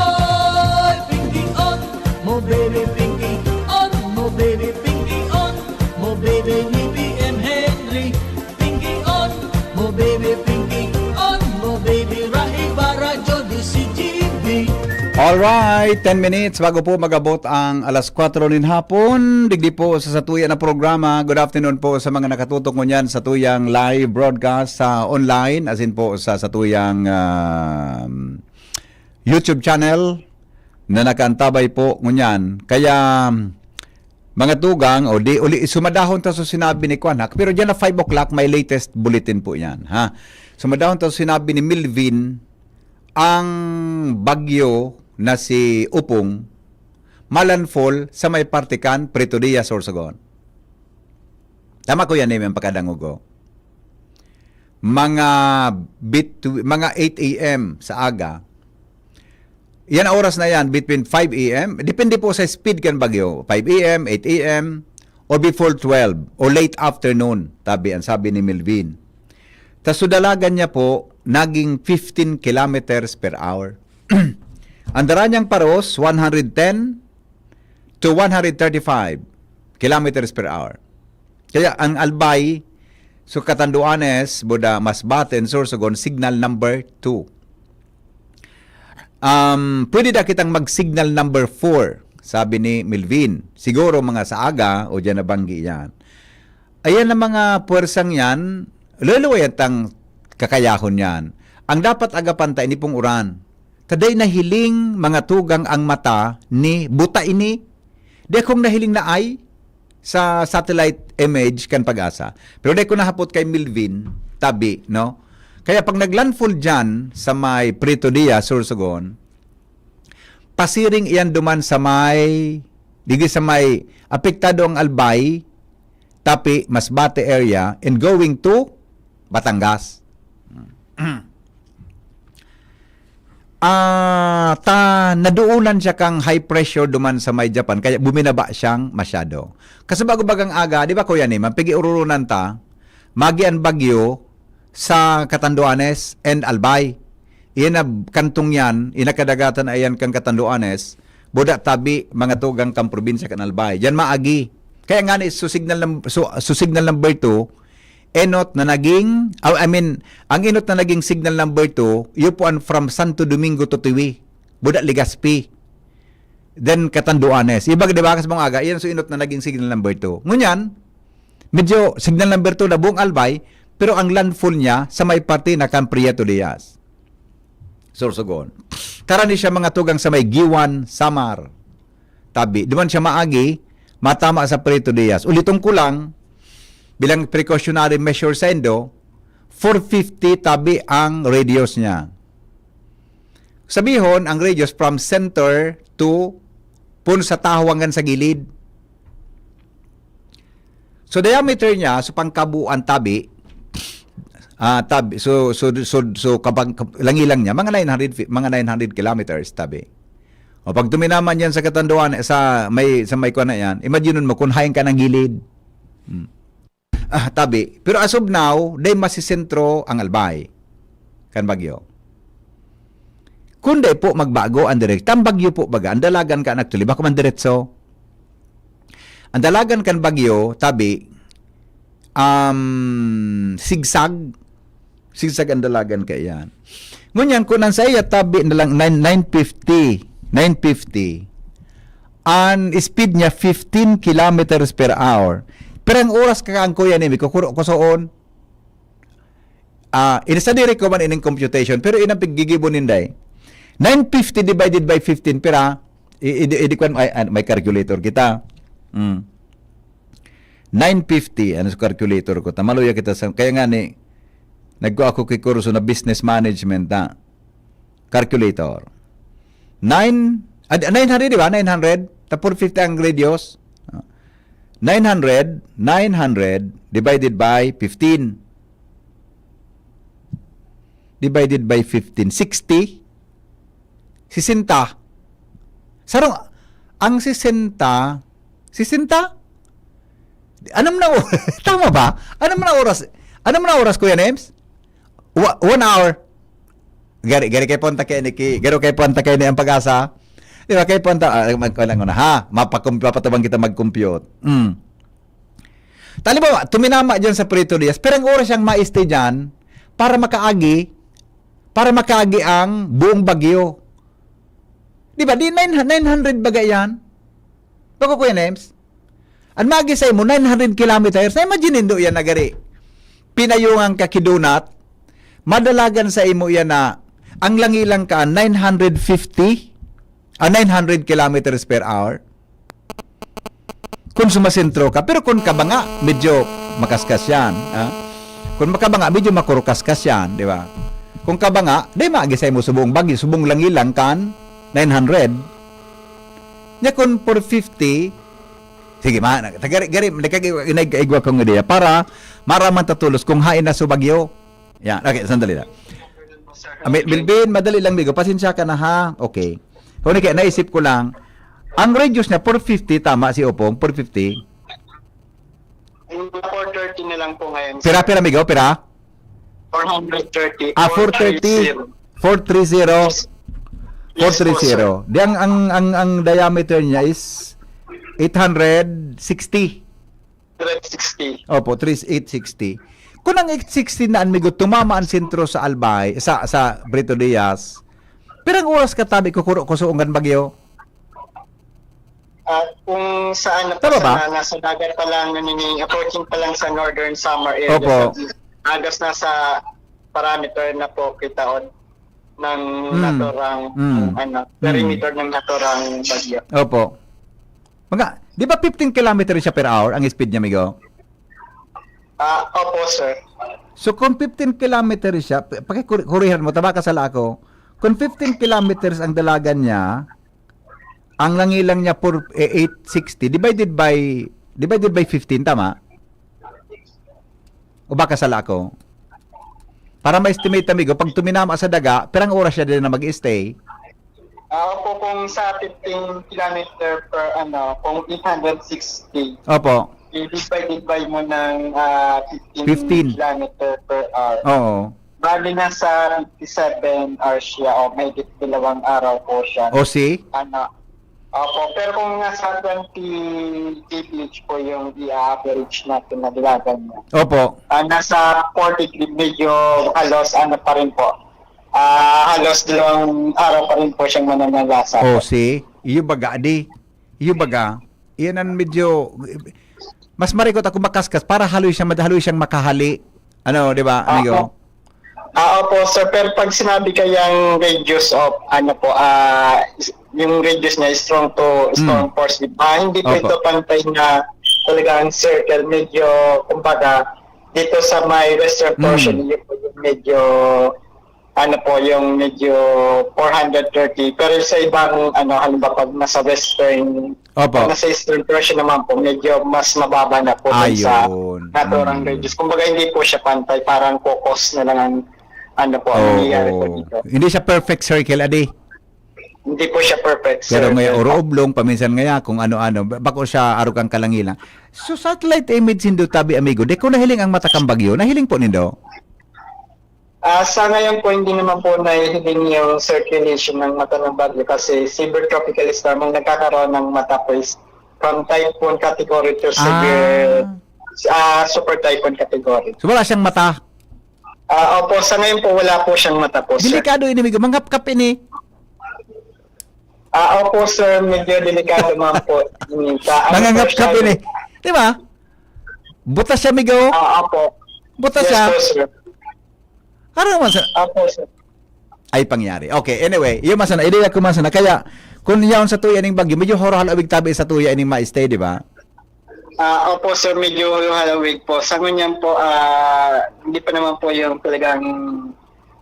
Baby Pinky, on mo baby, Raiba Radyo D C G B. Alright, ten minutes bago po magabot ang alas kwatro nin hapon. Digdi po sa satuya na programa. Good afternoon po sa mga nakatutok ngunyan sa tuyang live broadcast sa online, as in po sa satuyang um, YouTube channel na nakaantabay po ngunyan. Kaya mga tugang, o di uli, sumadahon ta sa sinabi ni Kwan, ha? Pero dyan na five o'clock, may latest bulletin po yan, ha? Sumadahon ta sa sinabi ni Milvin, ang bagyo na si Upong, malandfall sa may parte kan Prieto Diaz, Sorsogon. Tama ko yan, eh, ang pagkadangog ko. Mga, bit, mga eight a.m. sa aga, yan oras na yan, between five a.m., depende po sa speed kan bagyo, five a.m., eight a.m., or before twelve, or late afternoon, tabi, ang sabi ni Milvin. Ta sudalagan niya po, naging fifteen kilometers per hour. Ang dara niyang paros, one hundred ten to one hundred thirty-five kilometers per hour. Kaya ang Albay, so Catanduanes, Buda, Masbate, and Sorsogon, signal number two. Um, pwede na kitang mag-signal number four, sabi ni Milvin. Siguro mga sa aga o dyan nabanggi yan. Ayan ang mga puwersang yan, luluwayan tang kakayahon yan. Ang dapat agapan ta ini pong uran. Taday nahiling mga tugang ang mata ni buta ini. Di akong nahiling na ay sa satellite image kan Pag-asa. Pero di ko nahapot kay Milvin, tabi, no? Kaya pag naglandfall dyan sa may Prieto Diaz, Sorsogon, pasiring iyan duman sa may, digi sa may apektado ang Albay, Tapi, Masbate area, and going to Batangas. Ah, ta naduunan siya kang high pressure duman sa may Japan, kaya buminaba siyang masyado. Kasi bago bagang aga, di ba, Kuya Niman, pigi-ururunan ta, magi an bagyo sa Catanduanes and Albay. Iyan na kantong yan, inakadagatan ayan kan Catanduanes, buda tabi, mga tugang kan probinsya kan Albay. Yan maagi. Kaya nga ni, so signal, num- so, so signal number two, enot na naging, oh, I mean, ang enot na naging signal number two, iyo po ang from Santo Domingo to Tiwi. Buda Legazpi. Then Catanduanes. Ibag, di ba, kas mga aga, iyan so enot na naging signal number two. Ngunyan, medyo signal number two na buong Albay, pero ang landfall niya sa may parte na kan Prieto Diaz. Sorsogon. Karani siya mga tugang sa may Guiuan, Samar. Tabi. Duman siya maagi, matama sa Prieto Diaz. Uliton ko lang, bilang precautionary measure sa indo, four fifty tabi ang radius niya. Sabihon, ang radius from center to pun sa tahaw hanggang sa gilid. So diameter niya, so pangkabuuan tabi, ah tabi, so so so so kapag kap- langilang niya mga nine hundred fi- mga nine hundred kilometers tabi. O pag tuminaman yan sa katanduan sa may sa may kuan na yan, imagine mo kung hain ka ng gilid. Hmm. Ah, tabi. Pero as of now, dahil masisentro ang Albay kan bagyo. Kung dai po magbago ang direkta, ang bagyo po baga, ang dalagan ka nagtuli, bako man diretso. Ang dalagan kan bagyo, tabi, um, sigsag, sigsag ang dalagan ka iyan. Ngunyan, kung ang sa iya tabi na lang nine, nine fifty, nine fifty, an speed niya fifteen kilometers per hour. Pero ang oras ka ang kuya ni, may kukuro ko soon, ah, ini sa diri ko man ining computation, pero inang piggigibo ninday. Nine fifty divided by fifteen, pira? I, i, i, di kwan, ay, ay, may calculator kita. Mm. Nine fifty, ano sa calculator ko? Tamaluya kita sa, kaya nga ni, nagko ako kay kurso na business management, ha? Calculator. Nine, ah, nine hundred, di ba? Nine hundred? Tapos fifty ang radius. Ah. Nine hundred, nine hundred divided by fifteen. Divided by fifteen. Sixty? Sisenta. Sarong, ang sisenta, sisenta? Anam na o-, tama ba? Anam na oras? Anam na oras, Kuya Nems? Wa- one hour. Gari, gari kay punta kay ni ki, gari kay punta kay ni ang Pag-asa. Di ba, kay punta, ah, mag, lang na, ha? Mapakum, papatubang kita mag-compute. Mm. Halimbawa, tuminama dyan sa Prieto Diaz, pero ang oras siyang maiste dyan, para makaagi, para makaagi ang buong bagyo. Di ba? Di nine, nine hundred baga yan? Bako, Kuya Nems? Ang magi sa imo, nine hundred kilometers. Na imagine nindo yan na gari. Pinayungan ka kidunat, madalagan sa imo yan na ang langilang ka, nine hundred fifty, ah, nine hundred kilometers per hour. Kung sumasentro ka, pero kung kabanga, medyo makaskas yan. Ha? Kung makabanga, medyo makurukaskas yan, di ba? Kung kabanga, di magi sa imo subong bagyo, subong langilang kan nine hundred. Nya kung four fifty, sige, ma, na- tagari, gari, nagkagi-, nag-igwa kong ideya para maraman ta tolos kung hain na su bagyo. Yan, okay, sandali lang. Ah, Mel-, Melvin, madali lang, migo. Pasensya ka na, ha? Okay. Kung kaya, naisip ko lang, ang radius niya, four fifty, tama si Opong, four fifty. Yung four thirty na lang po ngayon, sir. Pira, pira, migo, pira? Four hundred thirty. Ah, four thirty. Four three zero. Yes po, sir. Four three zero. Di ang, ang, ang, ang diameter niya is eight hundred sixty. Hundred sixty. Opo, three eight sixty. Kung ang eight sixty na, migo, tumama ang sentro sa Albay, sa, sa Brito Diaz, pirang oras ka tabi kukuro-kusuon kan bagyo? At kung saan na Tama ba? Sa, nasa dagat pa lang, nanini-, approaching pa lang sa Northern Samar area, Opo. Sa, halos nasa parameter na po kita on ng Mm. naturang, Mm. ano, Mm. perimeter ng naturang bagyo. Opo. Mga, di ba fifteen kilometer siya per hour ang speed niya, migo? Ah, opo, sir. So, kung fifteen kilometers siya, p-, pakikuri-, kurihan mo, tama ka sala ako, kung fifteen kilometers ang dalagan niya, ang langilang niya for, eh, eight sixty divided by, divided by fifteen, tama? O baka sala ako? Para ma-estimate, amigo, pag tuminama sa daga, pirang oras siya din na mag-stay? Ah, opo, kung sa fifteen kilometer per, ano, kung eight hundred sixty, Opo. i-divide by mo ng ah, fifteen, Fifteen. Kilometer per hour. Oo. Bali, nasa fifty-seven hours siya o mahigit dalawang araw po siya. O si? Ano? Opo, pero kung nasa twenty K P H po yung i-average natin na dalagan niya, Opo. ah, nasa forty, medyo halos ano pa rin po. Ah, halos dalawang araw pa rin po siyang mananalasa. O si? Iyo baga, di? Iyo baga? Iyan ang medyo, mas marikot ako makaskas para haloy siya, haloy siyang makahali. Ano, di ba, amigo? Opo. Ah, opo, sir. Pero pag sinabi kayang radius of, ano po, ah, is- yung radius niya is strong to strong Mm. force, di ba? Hindi po Opo. Ito pantay na talagang circle. Medyo, kumbaga, dito sa may western Mm. portion, yun po yung medyo, ano po, yung medyo four hundred thirty. Pero sa ibang, ano, halimbawa, pag nasa western, Opo. pag nasa eastern portion naman po, medyo mas mababa na po dun sa Ayun. naturang Mm. radius. Kumbaga, hindi po siya pantay. Parang kokos na lang ang, ano po, ang Oo. nangyayari po dito. Hindi siya perfect circle, adi. Hindi po siya perfect, Pero sir. ngaya, oro oblong, paminsan ngaya, kung ano-ano, ba-, bako siya arog ang kalangilan. So, satellite image nindo tabi, amigo, di ko nahiling ang mata kang bagyo. Nahiling po nindo? Ah, sa ngayon po, hindi naman po nahihiling yung circulation ng mata ng bagyo kasi severe tropical storm ang nagkakaroon ng mata po is from typhoon category to severe, ah, super typhoon category. So, wala siyang mata? Ah, opo, sa ngayon po, wala po siyang mata po, sir. Delikado ini, amigo. Manghapkap ini. Ah, opo, sir, medyo delikado man po. Sa, ano po Mangangapkap siya, ini. Di ba? Butas siya, amigo. Ah, opo. Butas Yes siya. Po, sir. Ano naman sa... Opo, sir. Ay, pangyari. Okay, anyway. Iyo man sana. Ideya ko man sana. Kaya, kung yaon sa tuya ning bagyo, medyo horo halawig tabi sa tuya ining ma-stay, di ba? Ah, opo, sir, medyo halawig po. Sa ngunyan po, ah, hindi pa naman po yung talagang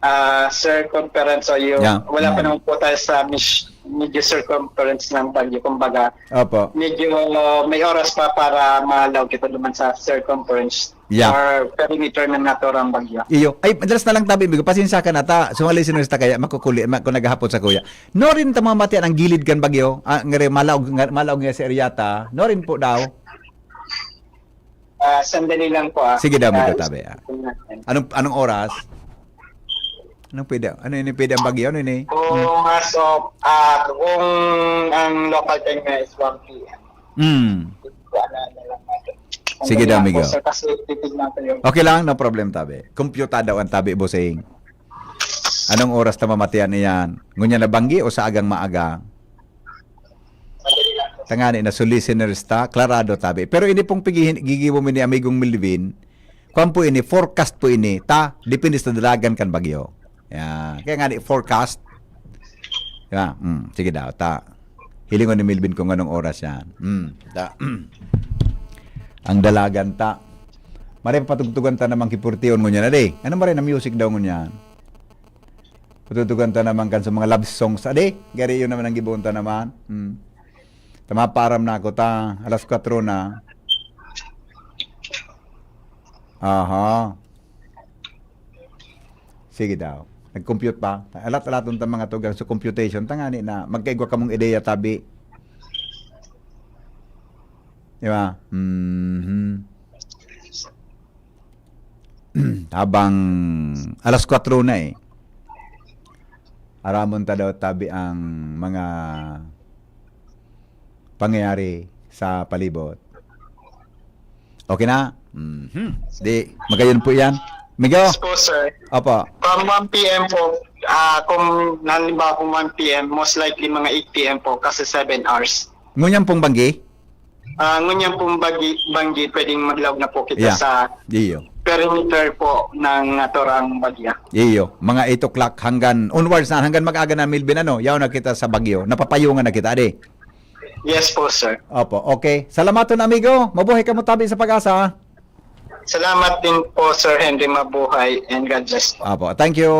ah, circumference o yung Yeah. wala pa Mm. naman po tayo sa mis- medyo circumference ng bagyo. Kumbaga, Opo. medyo uh, may oras pa para malaw kita naman sa circumference Yeah. or perimeter ng naturang bagyo. Iyo. Ay, madalas na lang tabi, amigo. Pasensya ka na ta. So, mga listeners ta kaya, makukuli, ma, kung naghahapon sa kuya. No rin ta mamatian ang gilid kan bagyo. Ah, ngari, malaog, nga, malaog nga si Ariata. No rin po daw. Ah, sandali lang po, ah. Sige daw, amigo, Ah, tabi, ah. tingnan natin. Anong, anong oras? Anong pwede? Ano ini pwede ang bagyo? Ano ini? Kung as of, ah, kung ang local time nga is one P M. Hmm. Wala na lang natin. Sige daw, amigo. Sir, kasi titignan ko yung... Okay lang, no problem, tabi. Compute daw ang tabi, bossing. Anong oras ta mamatian iyan? Ngunyan na banggi o sa agang maaga? Tangani na, so listeners ta, klarado tabi. Pero ini pong pigihin, gigibo mi ni Amigong Melvin, kwan po ini, forecast po ini, ta, depende sa dalagan kan bagyo. Yan. Kaya nga ni, forecast. Diba? Mm, sige daw, ta. Hilingon ni Melvin kung anong oras yan. Mm, ta. Ang dalagan ta. Maray, patugtugan ta naman ki Fortion ngunyan, ade. Ano maray na music daw ngunyan? Patugtugan ta naman kan sa mga love songs, ade. Gari yun naman ang gibohon ta naman. Mm. Tama, param na ako ta. Alas kwatro na. Aha. Sige daw. Nag-compute pa. Alat-alaton ta mga tugang sa computation. Tangani na magkaigwa kamong ideya, tabi. Di ba? Mhm. Habang alas kwatro na eh. Aramon ta daw, tabi, ang mga pangyayari sa palibot. Okay na? Mhm. Di, magayon po yan. Migo? Yes po, sir. Opo. From one P M po, ah, kung halimbawa kung one P M, most likely mga eight P M po kasi seven hours. Ngunyan pong banggi? Ah, ngunyan pong bagi-, banggi, pwedeng maglaog na po kita Yeah. sa Iyo. perimeter po ng naturang bagya. Iyo. Mga eight o'clock hanggang onwards na, hanggang mag-aga na, Melvin, ano? Yaw na kita sa bagyo. Napapayungan na kita, ade. Yes po, sir. Opo, okay. Salamaton, amigo. Mabuhay kamo tabi sa Pag-asa. Salamat din po, Sir Henry. Mabuhay and God bless po. Opo, thank you.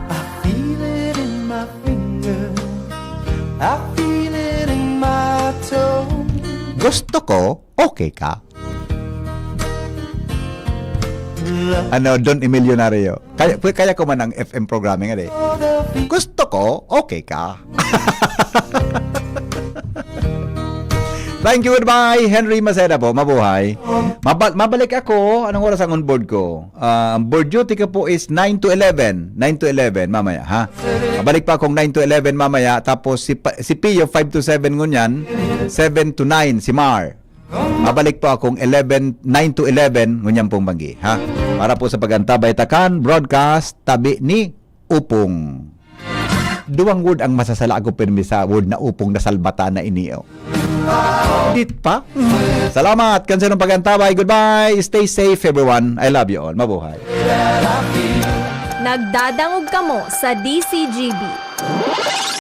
I feel it in my finger. I feel it in my toe. Gusto ko, okay ka. Ano, Don Emilionario. Kaya, kaya ko man ang F M programming, ade. Gusto ko, okay ka. Thank you, goodbye. Henry Maceda po, mabuhay. Mabal-, mabalik ako. Anong oras ang on board ko? Ah, ang board duty ko po is nine to eleven. Nine to eleven, mamaya, ha? Mabalik pa akong nine to eleven mamaya. Tapos si, Pa-, si Pio, five to seven ngunyan. Seven to nine, si Mar. Mabalik po akong eleven, nine to eleven, ngunyan pong banggi, ha? Para po sa Pag-antabay ta kan broadcast, tabi ni Upong. Duwang word ang masasala ko, pirmi sa word na upong, nasalbatan na ini, oh. Dit pa? Salamat. Kan sa Pag-antabay. Goodbye. Stay safe, everyone. I love you all. Mabuhay. Nagdadangog kamo sa D C G B.